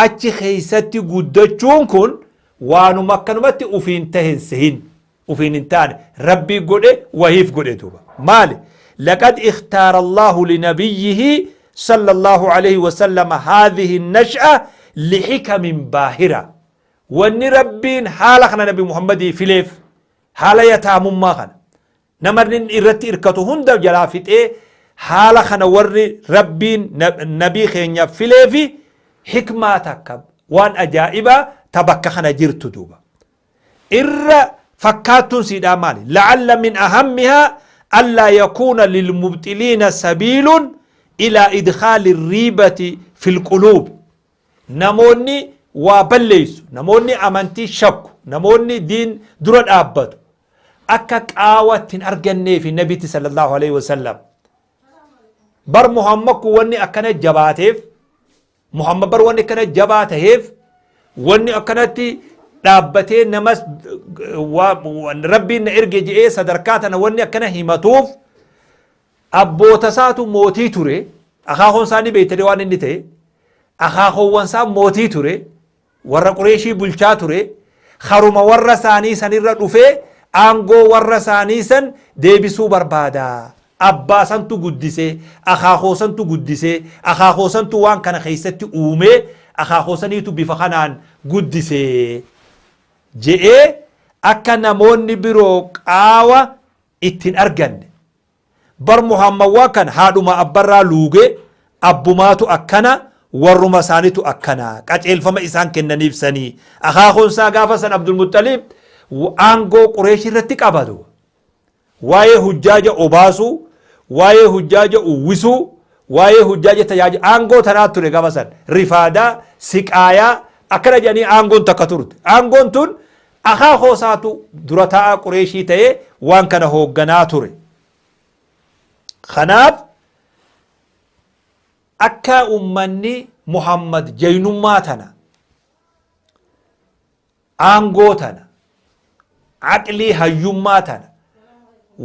Speaker 2: achi keessatti guddachuun kun waanuma akkanumatti ufiin tahe hin sehin, ufiin hin taane, Rabbii godhe, wahiif godhe duuba. Maali? Laqad ikhtaara Allahu linabiyyihi sallallahu alaihi wasallama haadhihi nash'a lixikamin baahira. Wanni Rabbiin haala kana Nabi Muhammadii fileef, haala yataamummaa kana nama inni irratti irkatu hunda jalaa fixee Haala kana warri Rabbiin nabii keenya fileefi hikmaa takka, waan ajaa'ibaa ta bakka kana jirtu duuba. Irra fakkaattuun siidhaa maali? La'alla min ahammihaa allaa yakuuna lilmubxiliina sabiilun ilaa idkhaali riibati fil quluub. Namoonni waa balleessu, namoonni amantii shakku, namoonni diin dura dhaabbatu akka qaawa itti hin arganneefi nabitti sallallahu alaihi wasallam. Bar Muhammad kun wanni akkana jabaateef, Muhammad bar wanni akkana jabaa taheef, wanni akkanatti dhaabbatee namas Rabbiin na erge je'ee sadarkaa tana wanni akkana himatuuf, abboota isaatu mootii ture. Akaakoon isaanii beektanii waan inni ta'e, akaakoowwan isaa mootii ture, warra Qureeshii bulchaa ture. Haruma warra isaanii sanirra dhufee aangoo warra isaanii san deebisuu barbaada. Abbaa santu guddisee, akaakoo santu guddisee, akaakoo santu waan kana keessatti uumee, akaakoo saniitu bifa kanaan guddisee je'ee akka namoonni biroo qaawa ittiin arganne. Bar Muhammad waan kana haadhuma abbarraa luugee, abbumaatu akkana, warruma isaanitu akkana, qaceelfama isaan kennaniif sanii. Akaakoon isaa gaafa san Abdulmuxxaliib aangoo Qureesh irratti qabatu. Waa'ee hujjaaja obaasuu, waa'ee hujjaaja uwwisuu, waa'ee hujjaaja tajaajila aangoo tanaa ture gaafa san. Rifaadaa, siqaayaa akkana jedhanii aangoon takka turte. Aangoon tun akaakoo isaatu dura taa'aa Qureeshii ta'ee waan kana hoogganaa ture. Kanaaf akka ummanni Muhammad jaynummaa tana, aangoo tana, aqlii hayyummaa tana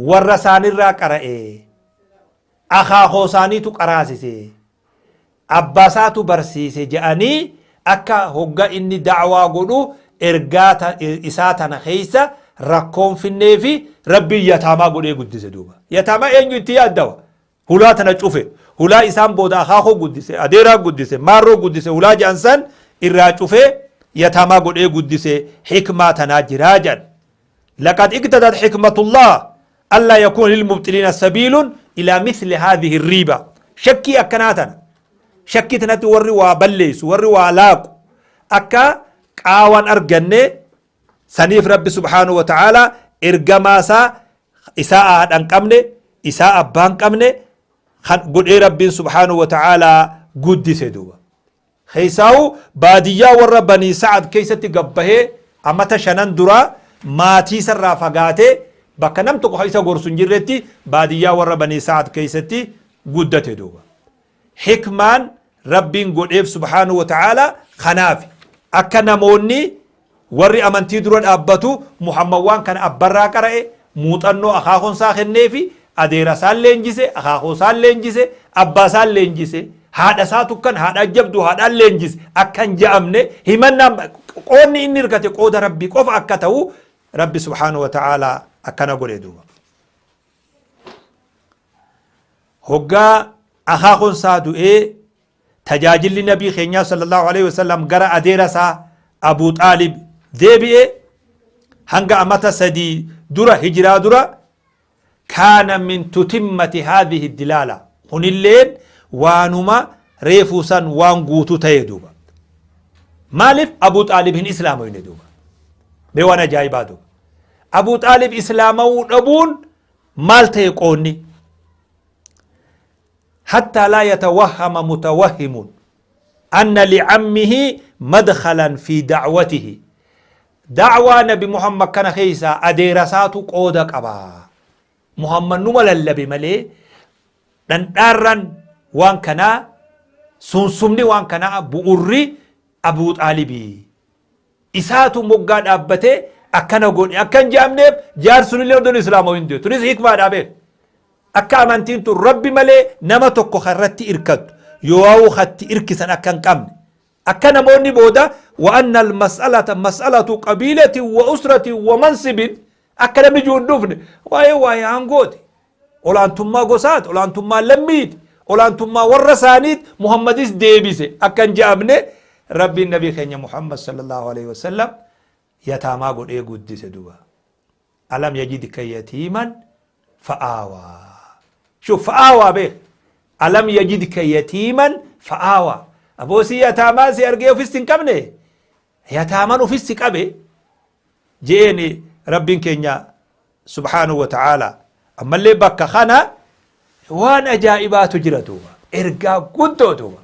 Speaker 2: warra isaanirraa qara'ee, akaakoo isaaniitu qaraasise, abbaa isaatu barsiise jedhanii akka hogga inni da'waa godhu ergaa isaa tana keessa rakkoon finnee fi Rabbiin yataamaa godhee guddise duuba. Yataamaa eenyu itti yaaddawa? Hulaa tana cufe. Hulaa isaan booda akaakoo guddise, adeeraa guddise, maarroo guddise, hulaa jedhan san irraa cufee yataamaa godhee guddise, hikmaa tanaa jiraa jedhan. Laqad iqtadat hikmatullah allaa yakuuna lilmubxiliina sabiilun ilaa mithli haadhihi riiba. Shakkii akkanaa tana. Shakkii tanatti warri waa balleessu, warri waa laaqu akka qaawaan arganne saniif Rabbi subhaanahu wa ta'aalaa ergamaa isaa, isaa haadha hin qabne, isaa abbaa hin qabne kan godhee Rabbiin subhaanahu wa ta'aalaa guddise duuba. Keessaa'u baadiyyaa warra Banii Sa'ad keessatti gabbahee amata 5n duraa maatii isarraa fagaatee bakka nam tokko isa gorsu hin jirretti baadiyyaa warra Banii Sa'ad keessatti guddate duuba. Hikmaan Rabbiin godheef subhaanahu wa ta'aalaa kanaaf akka namoonni warri amantii dura dhaabbatu Muhammad waan kana abbarraa qara'e, muuxannoo akaakoon isaa kenneefi, adeera isaan leenjise, akaakoo isaan leenjise, abbaa isaan leenjise, haadha isaa tukkan haadha jabdu haadhaan leenjise akka hin ja'amne, himannaan qoodni inni hirkate qooda Rabbii qofa akka ta'u Rabbi subhaanahu wa ta'aalaa akkana godhe duuba. Hoggaa akaakoon isaa du'ee tajaajilli nabii keenyaa sallallahu alaihi wasallam gara adeera isaa Abuu Xaalib deebi'e. Hanga amata 3 dura hijiraa dura kaana min tutimmati haadhihi dilaala, kunilleen waanuma reefuu san waan guutuu ta'e duuba. Maaliif Abuu Xaalib hin islaamoyne duuba? Mee waan ajaa'ibaa duuba. Abuu Xaalib islaamawuu dhabuun maal ta'e qoonni? Hattaa laa yatawahhama mutawahhimun anna licammihi madkhalan fi da'watihi. Da'waa nabi Muhammad kana keessaa adeera isaatu qooda qaba. Muhammad numa lallabe malee dhandhaarran waan kanaa, sunsumni waan kanaa, bu'urri Abuu Xaalibii. Isaatu moggaa dhaabbatee akkana godhe akka hin je'amneef jaarsunillee odoon islaamoo hin du'e. Tunis hikmaadhaa beek. Akka amantiin tun Rabbi malee nama tokko irratti irkattu yoo hatti irkisan akka hin qabne. Akka namoonni booda wa anna al-mas'alata mas'alatu qabiilatin wa usratin wa mansibin akka namni jiru hin dhufne, waa'ee aangooti. Olaantummaa gosaati, olaantummaa lammiiti, olaantummaa warra isaaniit Muhammadis deebise akka hin je'amne Rabbiin nabii keenya Muhammad sallallahu alaihi wasallam yataamaa godhee guddise duba. Alam yajidka yatiiman fa'aawaa. Shuf fa'aawaa beek. Alam yajidka yatiiman fa'aawa. Aboo si yataamaa si argee ofisti hin qabne, yataaman ofisti qabe je'eeni Rabbiin keenya subhaanahu wa ta'aala. Ammallee bakka kana waan ajaa'ibaatu jira duuba, ergaa guddoo duuba.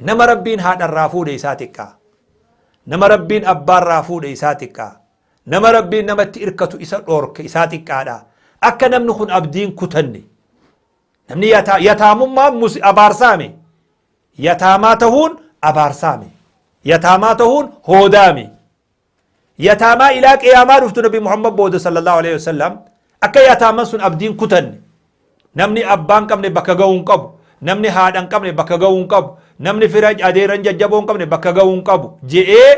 Speaker 2: Nama Rabbiin haadharraa fuudhe isaa xiqqaa, nama Rabbiin abbaarraa fuudhe isaa xiqqaa, nama Rabbiin namatti irkatu isa dhoorke isaa xiqqaadha. Akka namni kun abdiin kutanne, namni yataamummaan abaarsaame, yataamaa tahuun abaarsaame, yataamaa tahuun hoodaame, yataamaa ilaa qiyaamaa dhuftu Nabi Muhammad booda sallallahu alaihi wasallam. Akka yataaman sun abdiin kutanne, namni abbaan qabne bakka ga'uu hin qabu, namni haadha hin qabne bakka ga'uu hin qabu, namni fira adeeran jajjaboo hin qabne bakka ga'uu hin qabu je'ee,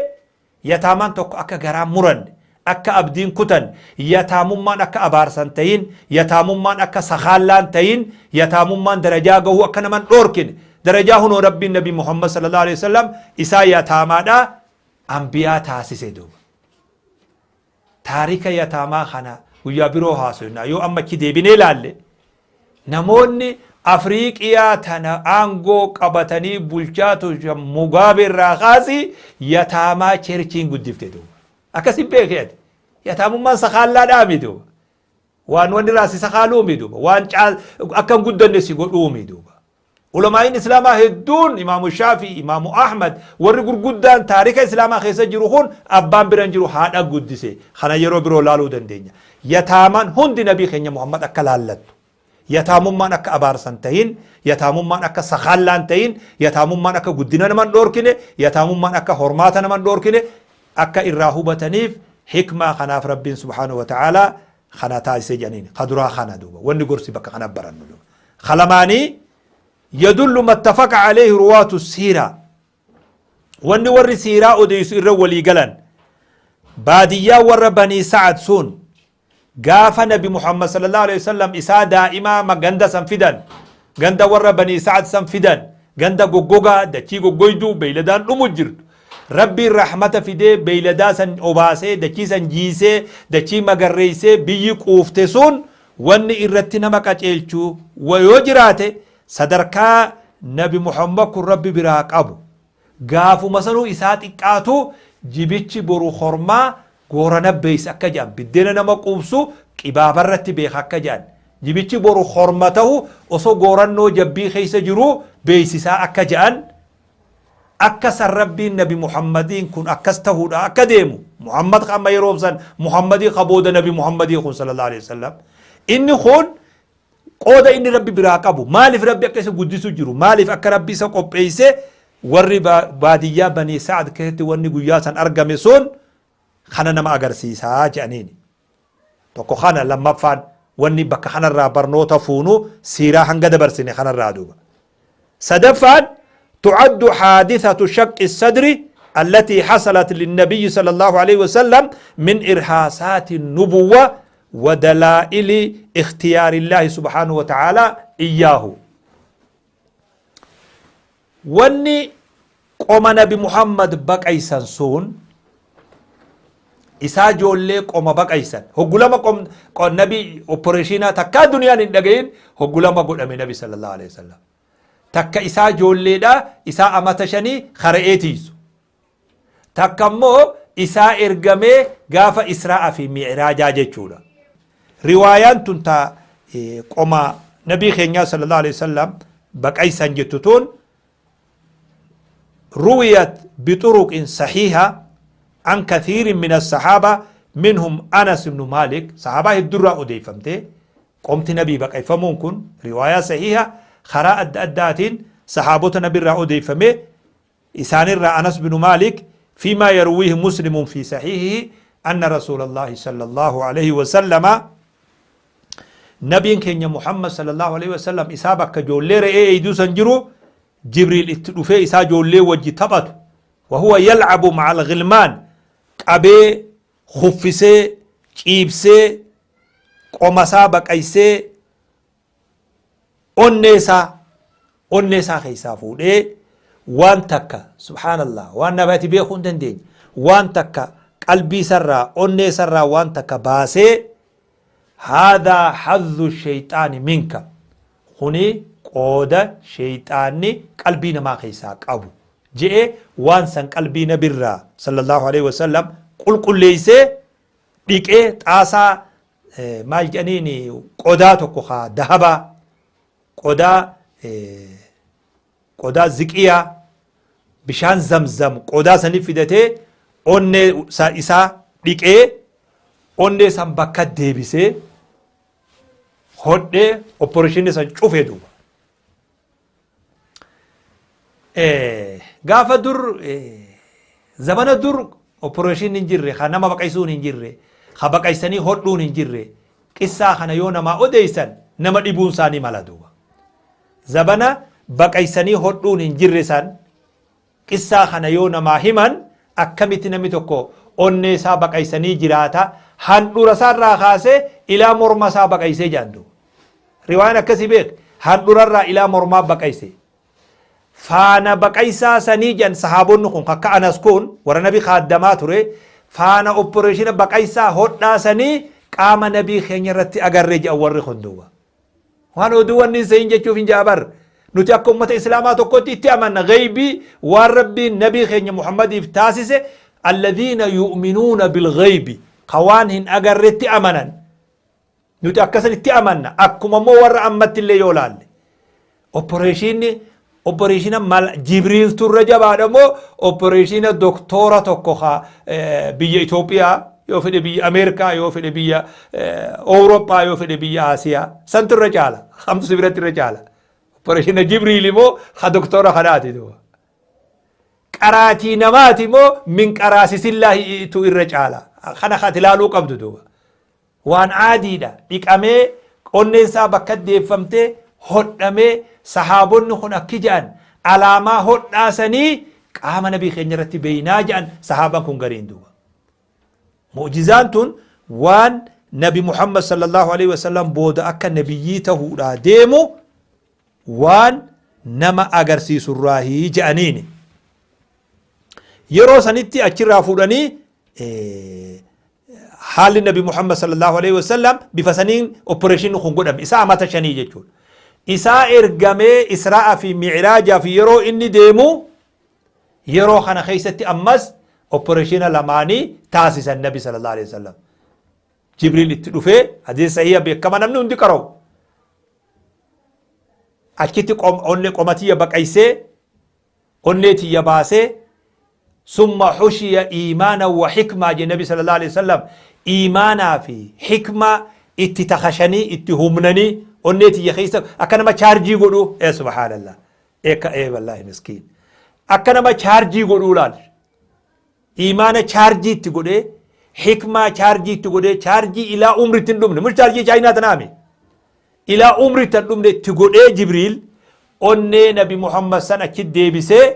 Speaker 2: yataamaan tokko akka garaa muranne, akka abdiin kutanne, yataamummaan akka abaarsan tahin, yataamummaan akka sakaallaan tahin, yataamummaan darajaa gahuu akka naman dhoorkine, darajaa hunoo Rabbiin Nabi Muhammad sallallahu alaihi wasallam isaa yataamaadha ambiyaa taasise duuba. Taarika yataamaa kana guyyaa biroo haasofna. Yoo amma achi deebinee ilaalle, namoonni Afriiqiyaa tana aangoo qabatanii bulchaa turan, Mugaabee irraa kaasii, yataamaa churchiin guddifte duuba. Akkasin beekee ati. Yataamummaan sakaalaa dhaami duuba. Waan wanni irraa si sakaaluumi duuba. Waan akka hin guddanne si godhuumi duuba. Ulamaa'iin Islaamaa hedduun, Imaamu Shaafii, Imaamu Ahmad, warri gurguddaan taarika Islaamaa keessa jiru kun abbaan bira hin jiru, haadha guddise. Kana yeroo biroo laaluu dandeenya. Yataamaan hundi Nabii keenya Muhammad akka laallattu. Yataamummaan akka abaarsan tahin, yataamummaan akka sakaallaan tahin, yataamummaan akka guddina naman dhoorkine, yataamummaan akka hormaata naman dhoorkine akka irraa hubataniif hikmaa kanaaf Rabbiin subhaanahu wa ta'aalaa kana taasise jedhaniin. Ka duraa kana duuba. Wanni gorsi bakka kana barannu duuba. Kalamaanii yadullu mattafaqa alayhi ruwaatu siiraa. Wanni warri siiraa odeessu irra walii galan, baadiyyaa warra Banii Sa'ad sun gaafa Nabi Muhammad sallallahu alaihi wasallam isaa daa'imaa ganda san fidan, ganda warra Banii Sa'ad san fidan, ganda goggogaa, dachii goggoyduu beeyladaan dhumu jirtu, Rabbiin rahmata fidee beeyladaa san obaasee, dachii san jiisee, dachii magarreessee, biyyi quufte sun, wanni irratti nama qaceelchu yoo jiraate, sadarkaa Nabi Muhammad kun Rabbi biraa qabu. Gaafuma sanuu isaa xiqqaatu jibichi boru hormaa goorana beeysa akka jedhan, biddeena nama quubsu qibaabarratti beeka akka jedhan, jibichi boru horma ta'u osoo goorannoo jabbii keessa jiru beeysisaa akka jedhan, akka san Rabbiin Nabi Muhammadiin kun akkas ta'uudha akka deemu. Muhammad amma yeroo san Muhammadii ka booda Nabi Muhammadii kun sallallahu alaihi wasallam inni kun qooda inni Rabbi biraa qabu, maaliif Rabbi akka isa guddisu jiru, maaliif akka Rabbi isa qopheeyse, warri baadiyyaa Banii Sa'ad keessatti wanni guyyaa san argame sun kana nama agarsiisaa jedhaniini. Tokko kana. Lammaffaan wanni bakka kanarraa barnoota fuunu siiraa hanga dabarsine kanarraa duuba. Sadaffaan, تعد حادثة شق الصدر التي حصلت للنبي صلى الله عليه وسلم من إرهاصات النبوة ودلائل اختيار الله سبحانه وتعالى إياه. Wanni qoma Nabi Muhammad baqaysan sun, isaa ijoollee qoma baqaysan, hoggulama nabi operation takkaa duniyaan hin dhagayin hoggulama godhame Nabi sallallahu alaihi wasallam. Takka isaa ijoolleedha, isaa amata 5 kara'ee tiisu. Takka immoo isaa ergamee gaafa Israa'aa fi Mi'raajaa jechuudha. Riwaayaan tun ta qoma Nabii keenyaa sallallahu alaihi wasallam baqaysan jettu tun رويت بطرق صحيحة عن كثير من الصحابة، منهم أنس بن مالك. صحابة الدرة أديفمته qomti Nabii baqayfamuun kun riwaayaa sahiha karaa adda addaatiin sahaabota Nabirraa odeeffame. Isaanirraa Anas binu Maalik, فيما يرويه مسلم في صحيحه أن رسول الله صلى الله عليه وسلم، nabiin keenya Muhammad sallallahu alaihi wasallam isaa bakka ijoollee re'ee eeyduu san jiru, Jibriil itti dhufee isaa ijoollee wajji taphatu, وهو يلعب مع الغلمان، qabee kuffisee ciibsee qomasaa baqaysee, onnee isaa keessaa fuudhee waan takka, subhaanallah, waan namati beekuu hin dandeenye, waan takka qalbii isarraa, onnee isarraa waan takka baasee, "هذا حظ الشيطان منك", kuni Qooda sheeyxaanni qalbii namaa keessaa qabu je'e waan san qalbii nabirraa sallallahu alaihi wasallam qulqulleeysee dhiqee xaasaa maal jedhaniin qodaa tokko kaa dahabaa qodaa qodaa ziqiyaa bishaan zamzam qodaa sanii fidatee onnee isaa dhiqee onnee san bakka deebisee hodhee opereeshinii san cufee duuba. Gaafa dur zamana dur opereeshinii hin jirre, ka nama baqaysuun hin jirre, ka baqaysanii hodhuun hin jirre, qissaa kana yoo namaa odeeysan nama dhibuun isaanii mala duuba. Zabana baqaysanii hodhuun hin jirre san qissaa kana yoo namaa himan akkamitti namni tokko onnee isaa baqaysanii jiraata, handhuura isaa irraa kaasee ilaa morma isaa baqaysee jedhan duuba. Riwaayaan akkasii beek, handhuura irraa ilaa mormaa baqayse. Faana baqaysaa sanii jedhan sahaabonni kun akka Anas kun warra nabi kaaddamaa ture, faana opereeshina baqaysaa hodhaa sanii qaama nabii keenya irratti agarree jedhan warri kun duuba. Waan oduu wanni hin sehin jechuuf hin jaabar. Nuti akka ummata Islaamaa tokkotti itti amanna gaybii waan Rabbiin nabii keenya Muhammadiif taasise, alladhiina yu'minuuna bilgaybi, ka waan hin agarretti amanan. Nuti akkasan itti amanna. Akkuma immoo warra ammatti illee yoo laalle. Opereeshinni opereeshina mal Jibriiltu irra jabaadha moo opereeshina doktoora tokko ka biyya Itoophiyaa yoo fedhe, biyya Ameerikaa yoo fedhe, biyya Awurooppaa yoo fedhe, biyya Aasiyaa santu irra caala? Kamtu si biratti irra caala? Opereeshina Jibriil immoo ka doktoora kanaati duuba? Qaraatii namaati moo min qaraasisillaahitu irra caala? Kana kan ilaaluu qabdu duuba. Waan aadiidha. Dhiqamee onneen isaa bakka deeffamtee hodhamee sahaabonni kun akki jedhan, alaamaa hodhaa sanii qaama nabii keenya irratti beeynaa jedhan sahaabaan kun gariin duuba. Mu'jizaan tun waan nabi Muhammad sallallahu alaihi wasallam booda akka nabiyyii tahuudhaa deemu waan nama agarsiisurraahii jedhaniini. Yeroo sanitti achirraa fuudhanii haalli nabi Muhammad sallallahu alaihi wasallam bifa saniin opereeshinni kun godhame isaa amata 5 jechuudha. Isaa ergamee Israa'aa fi Mi'raajaaf yeroo inni deemu yeroo kana keessatti ammas opereeshina lamaanii taasisan nabi sallallahu alaihi wasallam. Jibriil itti dhufee hadiisa sahiha beekama namni hundi qara'u. Achitti onnee qomatiyya baqaysee onnee tiyya baasee, summa xushiya iimaana wa xikmaa jee nabi sallallahu alaihi wasallam, iimaanaa fi xikmaa itti takashanii itti humnanii onnee tiyya keessa akka nama chaarjii godhuu. Ee subhaanallah, ee ka ee wallaahi miskiin, akka nama chaarjii godhuu laal, iimaana chaarjii itti godhee xikmaa chaarjii itti godhee, chaarjii ilaa umritti hin dhumne, mul chaarjii chaayinaa tanaami ilaa umritti hin dhumne itti godhee Jibriil onnee nabi Muhammad san achi deebisee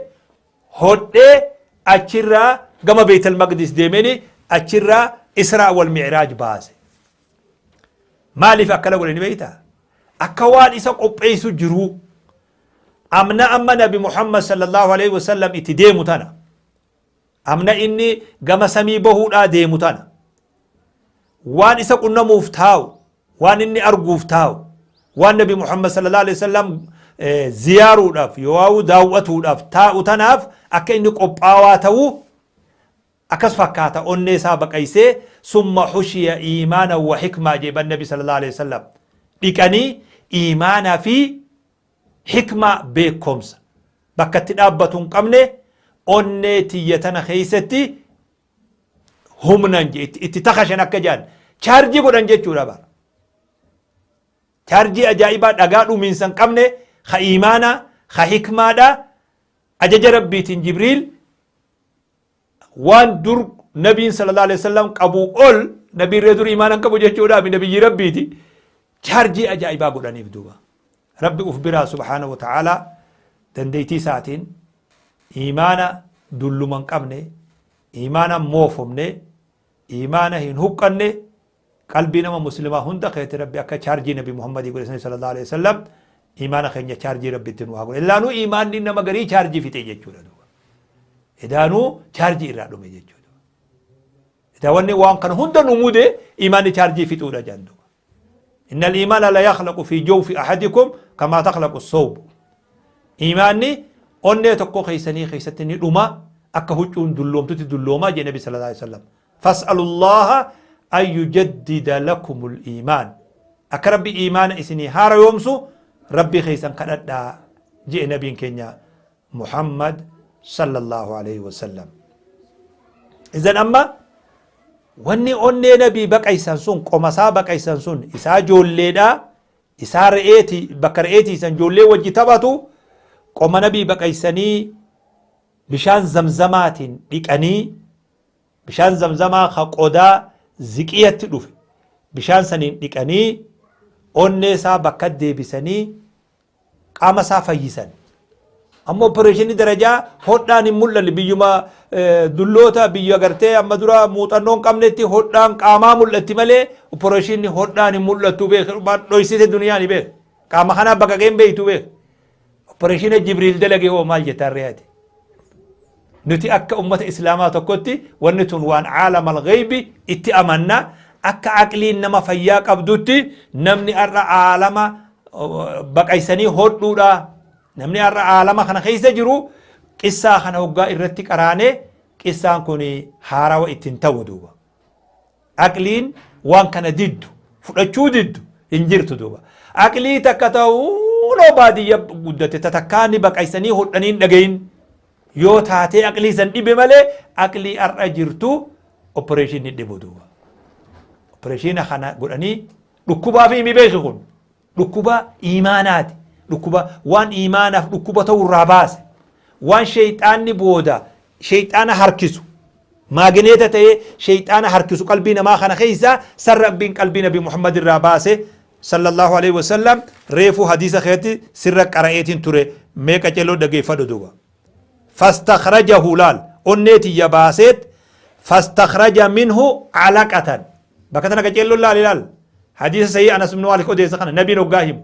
Speaker 2: hodhee achirraa gama Beetal Maqdis deemeni achirraa Israa wal Mi'raaj baase. Maaliif akkana godhe ni beektaa? Akka waan isa qopheessu jiruu. Amna amma nabi Muhammad sallallahu alaihi wasallam itti deemu tana. Amna inni gama samii bahuudhaa deemu tana. Waan isa qunnamuuf taa'u, waan inni arguuf taa'u, waan nabi Muhammad sallallahu alaihi wasallam ziyaaruudhaaf yoo daawwatuudhaaf taa'u tanaaf akka inni qophaawaa ta'u akkas fakkaata onnee isaa baqaysee, summa xushiya iimaana wa xikmaa jeeban nabi sallallahu alaihi wasallam dhiqanii iimaanaa fi xikmaa beekomsa bakka itti dhaabbatu hin qabne onnee tiyya tana keessatti humnan itti takashan, akka jedhan chaarjii godhan jechuudha bara. Chaarjii ajaa'ibaa dhagaa dhumiinsa hin qabne ka iimaanaa ka hikmaadha ajaja rabbiitiin Jibriil waan dur nabiin sallallahu alaihi wasallam qabu ol, nabiin ree dur iimaana hin qabu jechuudha, nabiyyi rabbiiti, chaarjii ajaa'ibaa godhaniif duuba. Rabbi uf biraa subhaanahu wa ta'aalaa dandeettii isaatiin iimaana dulluma hin qabne, iimaana hin moofomne, iimaana hin huqqanne qalbii nama muslimaa hunda keetti rabbi akka chaarjii nabi Muhammadii godhe sallallahu alaihi wasallam iimaana keenya chaarjii rabbi itti nu haa godhe. Illaanuu iimaanni nama garii chaarjii fixe jechuudha duuba. Edaanuu chaarjii irraa dhume jechuudha. Edaa wanni waan kana hunda nu mude iimaanni chaarjii fixuudha jedhan duuba. Inna al-iimaana la yakhlaqu fi jawfi ahadikum Kamaa takhlaqu sawb. Iimaanni onnee tokko keessanii keessatti ni dhuma, akka huccuun dulloomtutti dulloomaa jee Nabi sallallahu alaihi wasallam. Fas'alullaha an yujaddida lakumul iimaan. Akka Rabbi iimaana isinii haara yoomsu Rabbii keessan kadhadhaa jee Nabiin keenya Muhammad sallallahu alaihi wasallam. Izan amma wanni onnee Nabii baqaysan sun, qomasaa baqaysan sun, isaa joolleedhaa, isaa re'eeti, bakka re'eetii san ijoollee wajji taphatu, qoma Nabii baqaysanii bishaan zamzamaatiin dhiqanii, bishaan zamzamaa ka qodaa ziqiyatti dhufe bishaan saniin dhiqanii, onnee isaa bakka deebisanii qaama isaa fayyisan. Amma opereeshinii darajaa hodhaan hin mul'anne, biyyuma dulloota biyya gartee amma dura muuxannoo hin qabnetti hodhaan qaamaa mul'atti malee opereeshinii hodhaan hin mul'attu beek, dhoysite duniyaan ni beek. Qaama kanaa baqaqeen beektu beek. Opereeshina Jibriil dalage hoo maal jettaan re'aati? Nuti akka ummata Islaamaa tokkotti wanni tun waan caalamal ghaybi itti amanna. Akka aqliin nama fayyaa qabdutti namni har'a aalama baqaysanii hodhuudha. Namni har'a aalama kana keessa jiru qissaa kana hoggaa irratti qaraane qissaan kun haarawa ittiin ta'u duuba. Aqliin waan kana diddu, fudhachuu diddu hin jirtu duuba. Aqlii takka ta'uunoo baadiyya guddate tatakkaa ni baqaysanii hodhanii hin dhagayin. Yoo taatee aqlii san dhibe malee aqlii har'a jirtu opereeshinii dhibu duuba. Opereeshina kana godhanii dhukkubaa fi himi beeki kun dhukkuba iimaanaati. Dhukkuba waan iimaanaaf dhukkuba ta'u irraa baase. Waan sheeyxaanni booda sheeyxaana harkisu, maagineeta ta'ee sheeyxaana harkisu qalbii namaa kana keessa san Rabbiin qalbii Nabi Muhammad irraa baase sallallahu alaihi wasallam. Reefuu hadiisa keessatti sirra qara'eetiin ture, meeqa celoo dhageeffadhu duuba. Fastakhrajahu, laal, onnee tiyya baaseet, fastakhraja minhu alaqatan. Bakka tana qaceelloon laal ilaal, hadiisa sahii Anas ibn Maalik odeessa kana Nabiin hoggaa himu,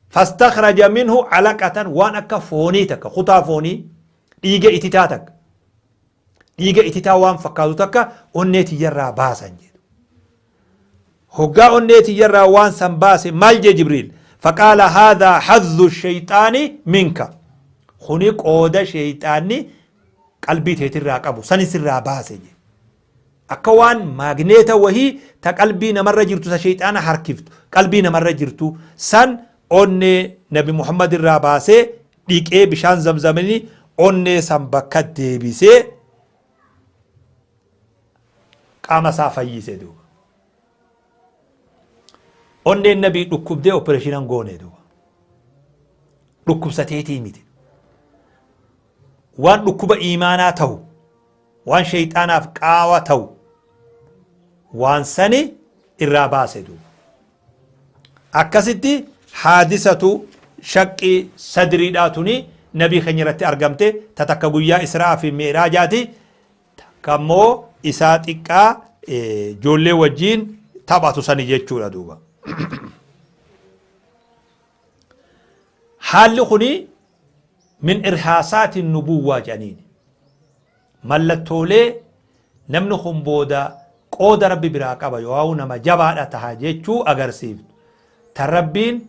Speaker 2: fastakhraja minhu alaqatan, waan akka foonii takka, kutaa foonii, dhiiga ititaa takka, dhiiga ititaa waan fakkaatu takka onnee tiyyarraa baasan jedhu. Hoggaa onnee tiyyarraa waan san baase maal jee Jibriil? Faqaala haadhaa hadhu shayxaani minka. Kuni qooda shayxaanni qalbii teetirraa qabu sani sirraa baase je. Akka waan maagneeta wahii ta qalbii namarra jirtu, ta shayxaana harkiftu qalbii namarra jirtu san onnee Nabi Muhammad irraa baasee dhiqee bishaan zamzamanii onnee san bakka deebisee qaama isaa fayyise duuba. Onneen Nabii dhukkubdee opereeshinan goone duuba. Dhukkubsateetii miti. Waan dhukkuba iimaanaa ta'u, waan shayxaanaaf qaawa ta'u, waan sani irraa baase duuba. Akkasitti haadisatu shaqqii sadriidhaa tuni Nabii keenya irratti argamte, ta takka guyyaa Israa fi Mi'raajaati, takka immoo isaa xiqqaa ijoollee wajjiin taphatu sani jechuudha duuba. Haalli kuni min irhaasaati nubuwwaa jedhaniini. Mallattoolee namni kun booda qooda Rabbi biraa qaba yoo nama jabaadha taha jechuu agarsiiftu, tan Rabbiin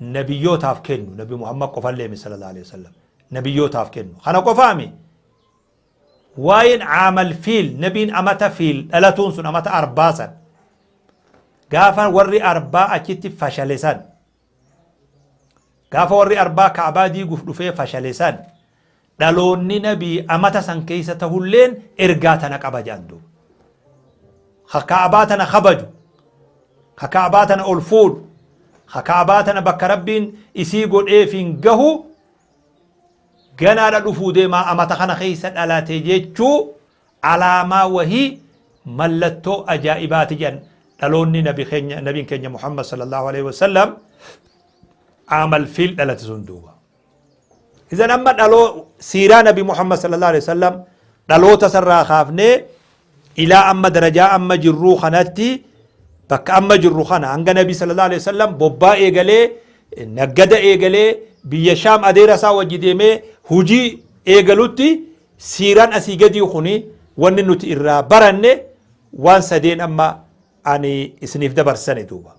Speaker 2: nabiyyootaaf kennu, Nabi Muhammad qofallee mi sallallahu alaihi wasallam nabiyyootaaf kennu kana qofaami. Waa'een caamal fiil, nabiin amata fiil dhalatuun sun, amata arbaa san, gaafa warri arbaa achitti fashale san, gaafa warri arbaa Ka'baa diiguuf dhufee fashale san, dhaloonni Nabii amata san keessa tahulleen ergaa tana qaba jedhan duuba. Ka Ka'baa tana kabaju, ka Ka'baa tana ol fuudhu, ka Ka'baa tana bakka Rabbiin isii godheefiin gahu ganaadha dhufuu deemaa, amata kana keessa dhalate jechuu alaamaa wahii, mallattoo ajaa'ibaati jedhan. Dhaloonni nabi keenya, nabiin keenya Muhammad sallallahu alaihi wasallam aamal fiil dhalate sun duuba. Idan amma dhaloo siiraa Nabi Muhammad sallallahu alaihi wasallam dhaloota sarraa kaafnee ilaa amma darajaa amma jirruu kanatti, bakka amma jirru kana, hanga Nabi sallallahu alaihi wasallam bobbaa eegalee, naggada eegalee, biyya Shaam adeera isaa wajji deemee hujii eegalutti, siiraan asii gadii kuni wanni nuti irraa baranne waan sadeen amma ani isiniif dabarsane duuba.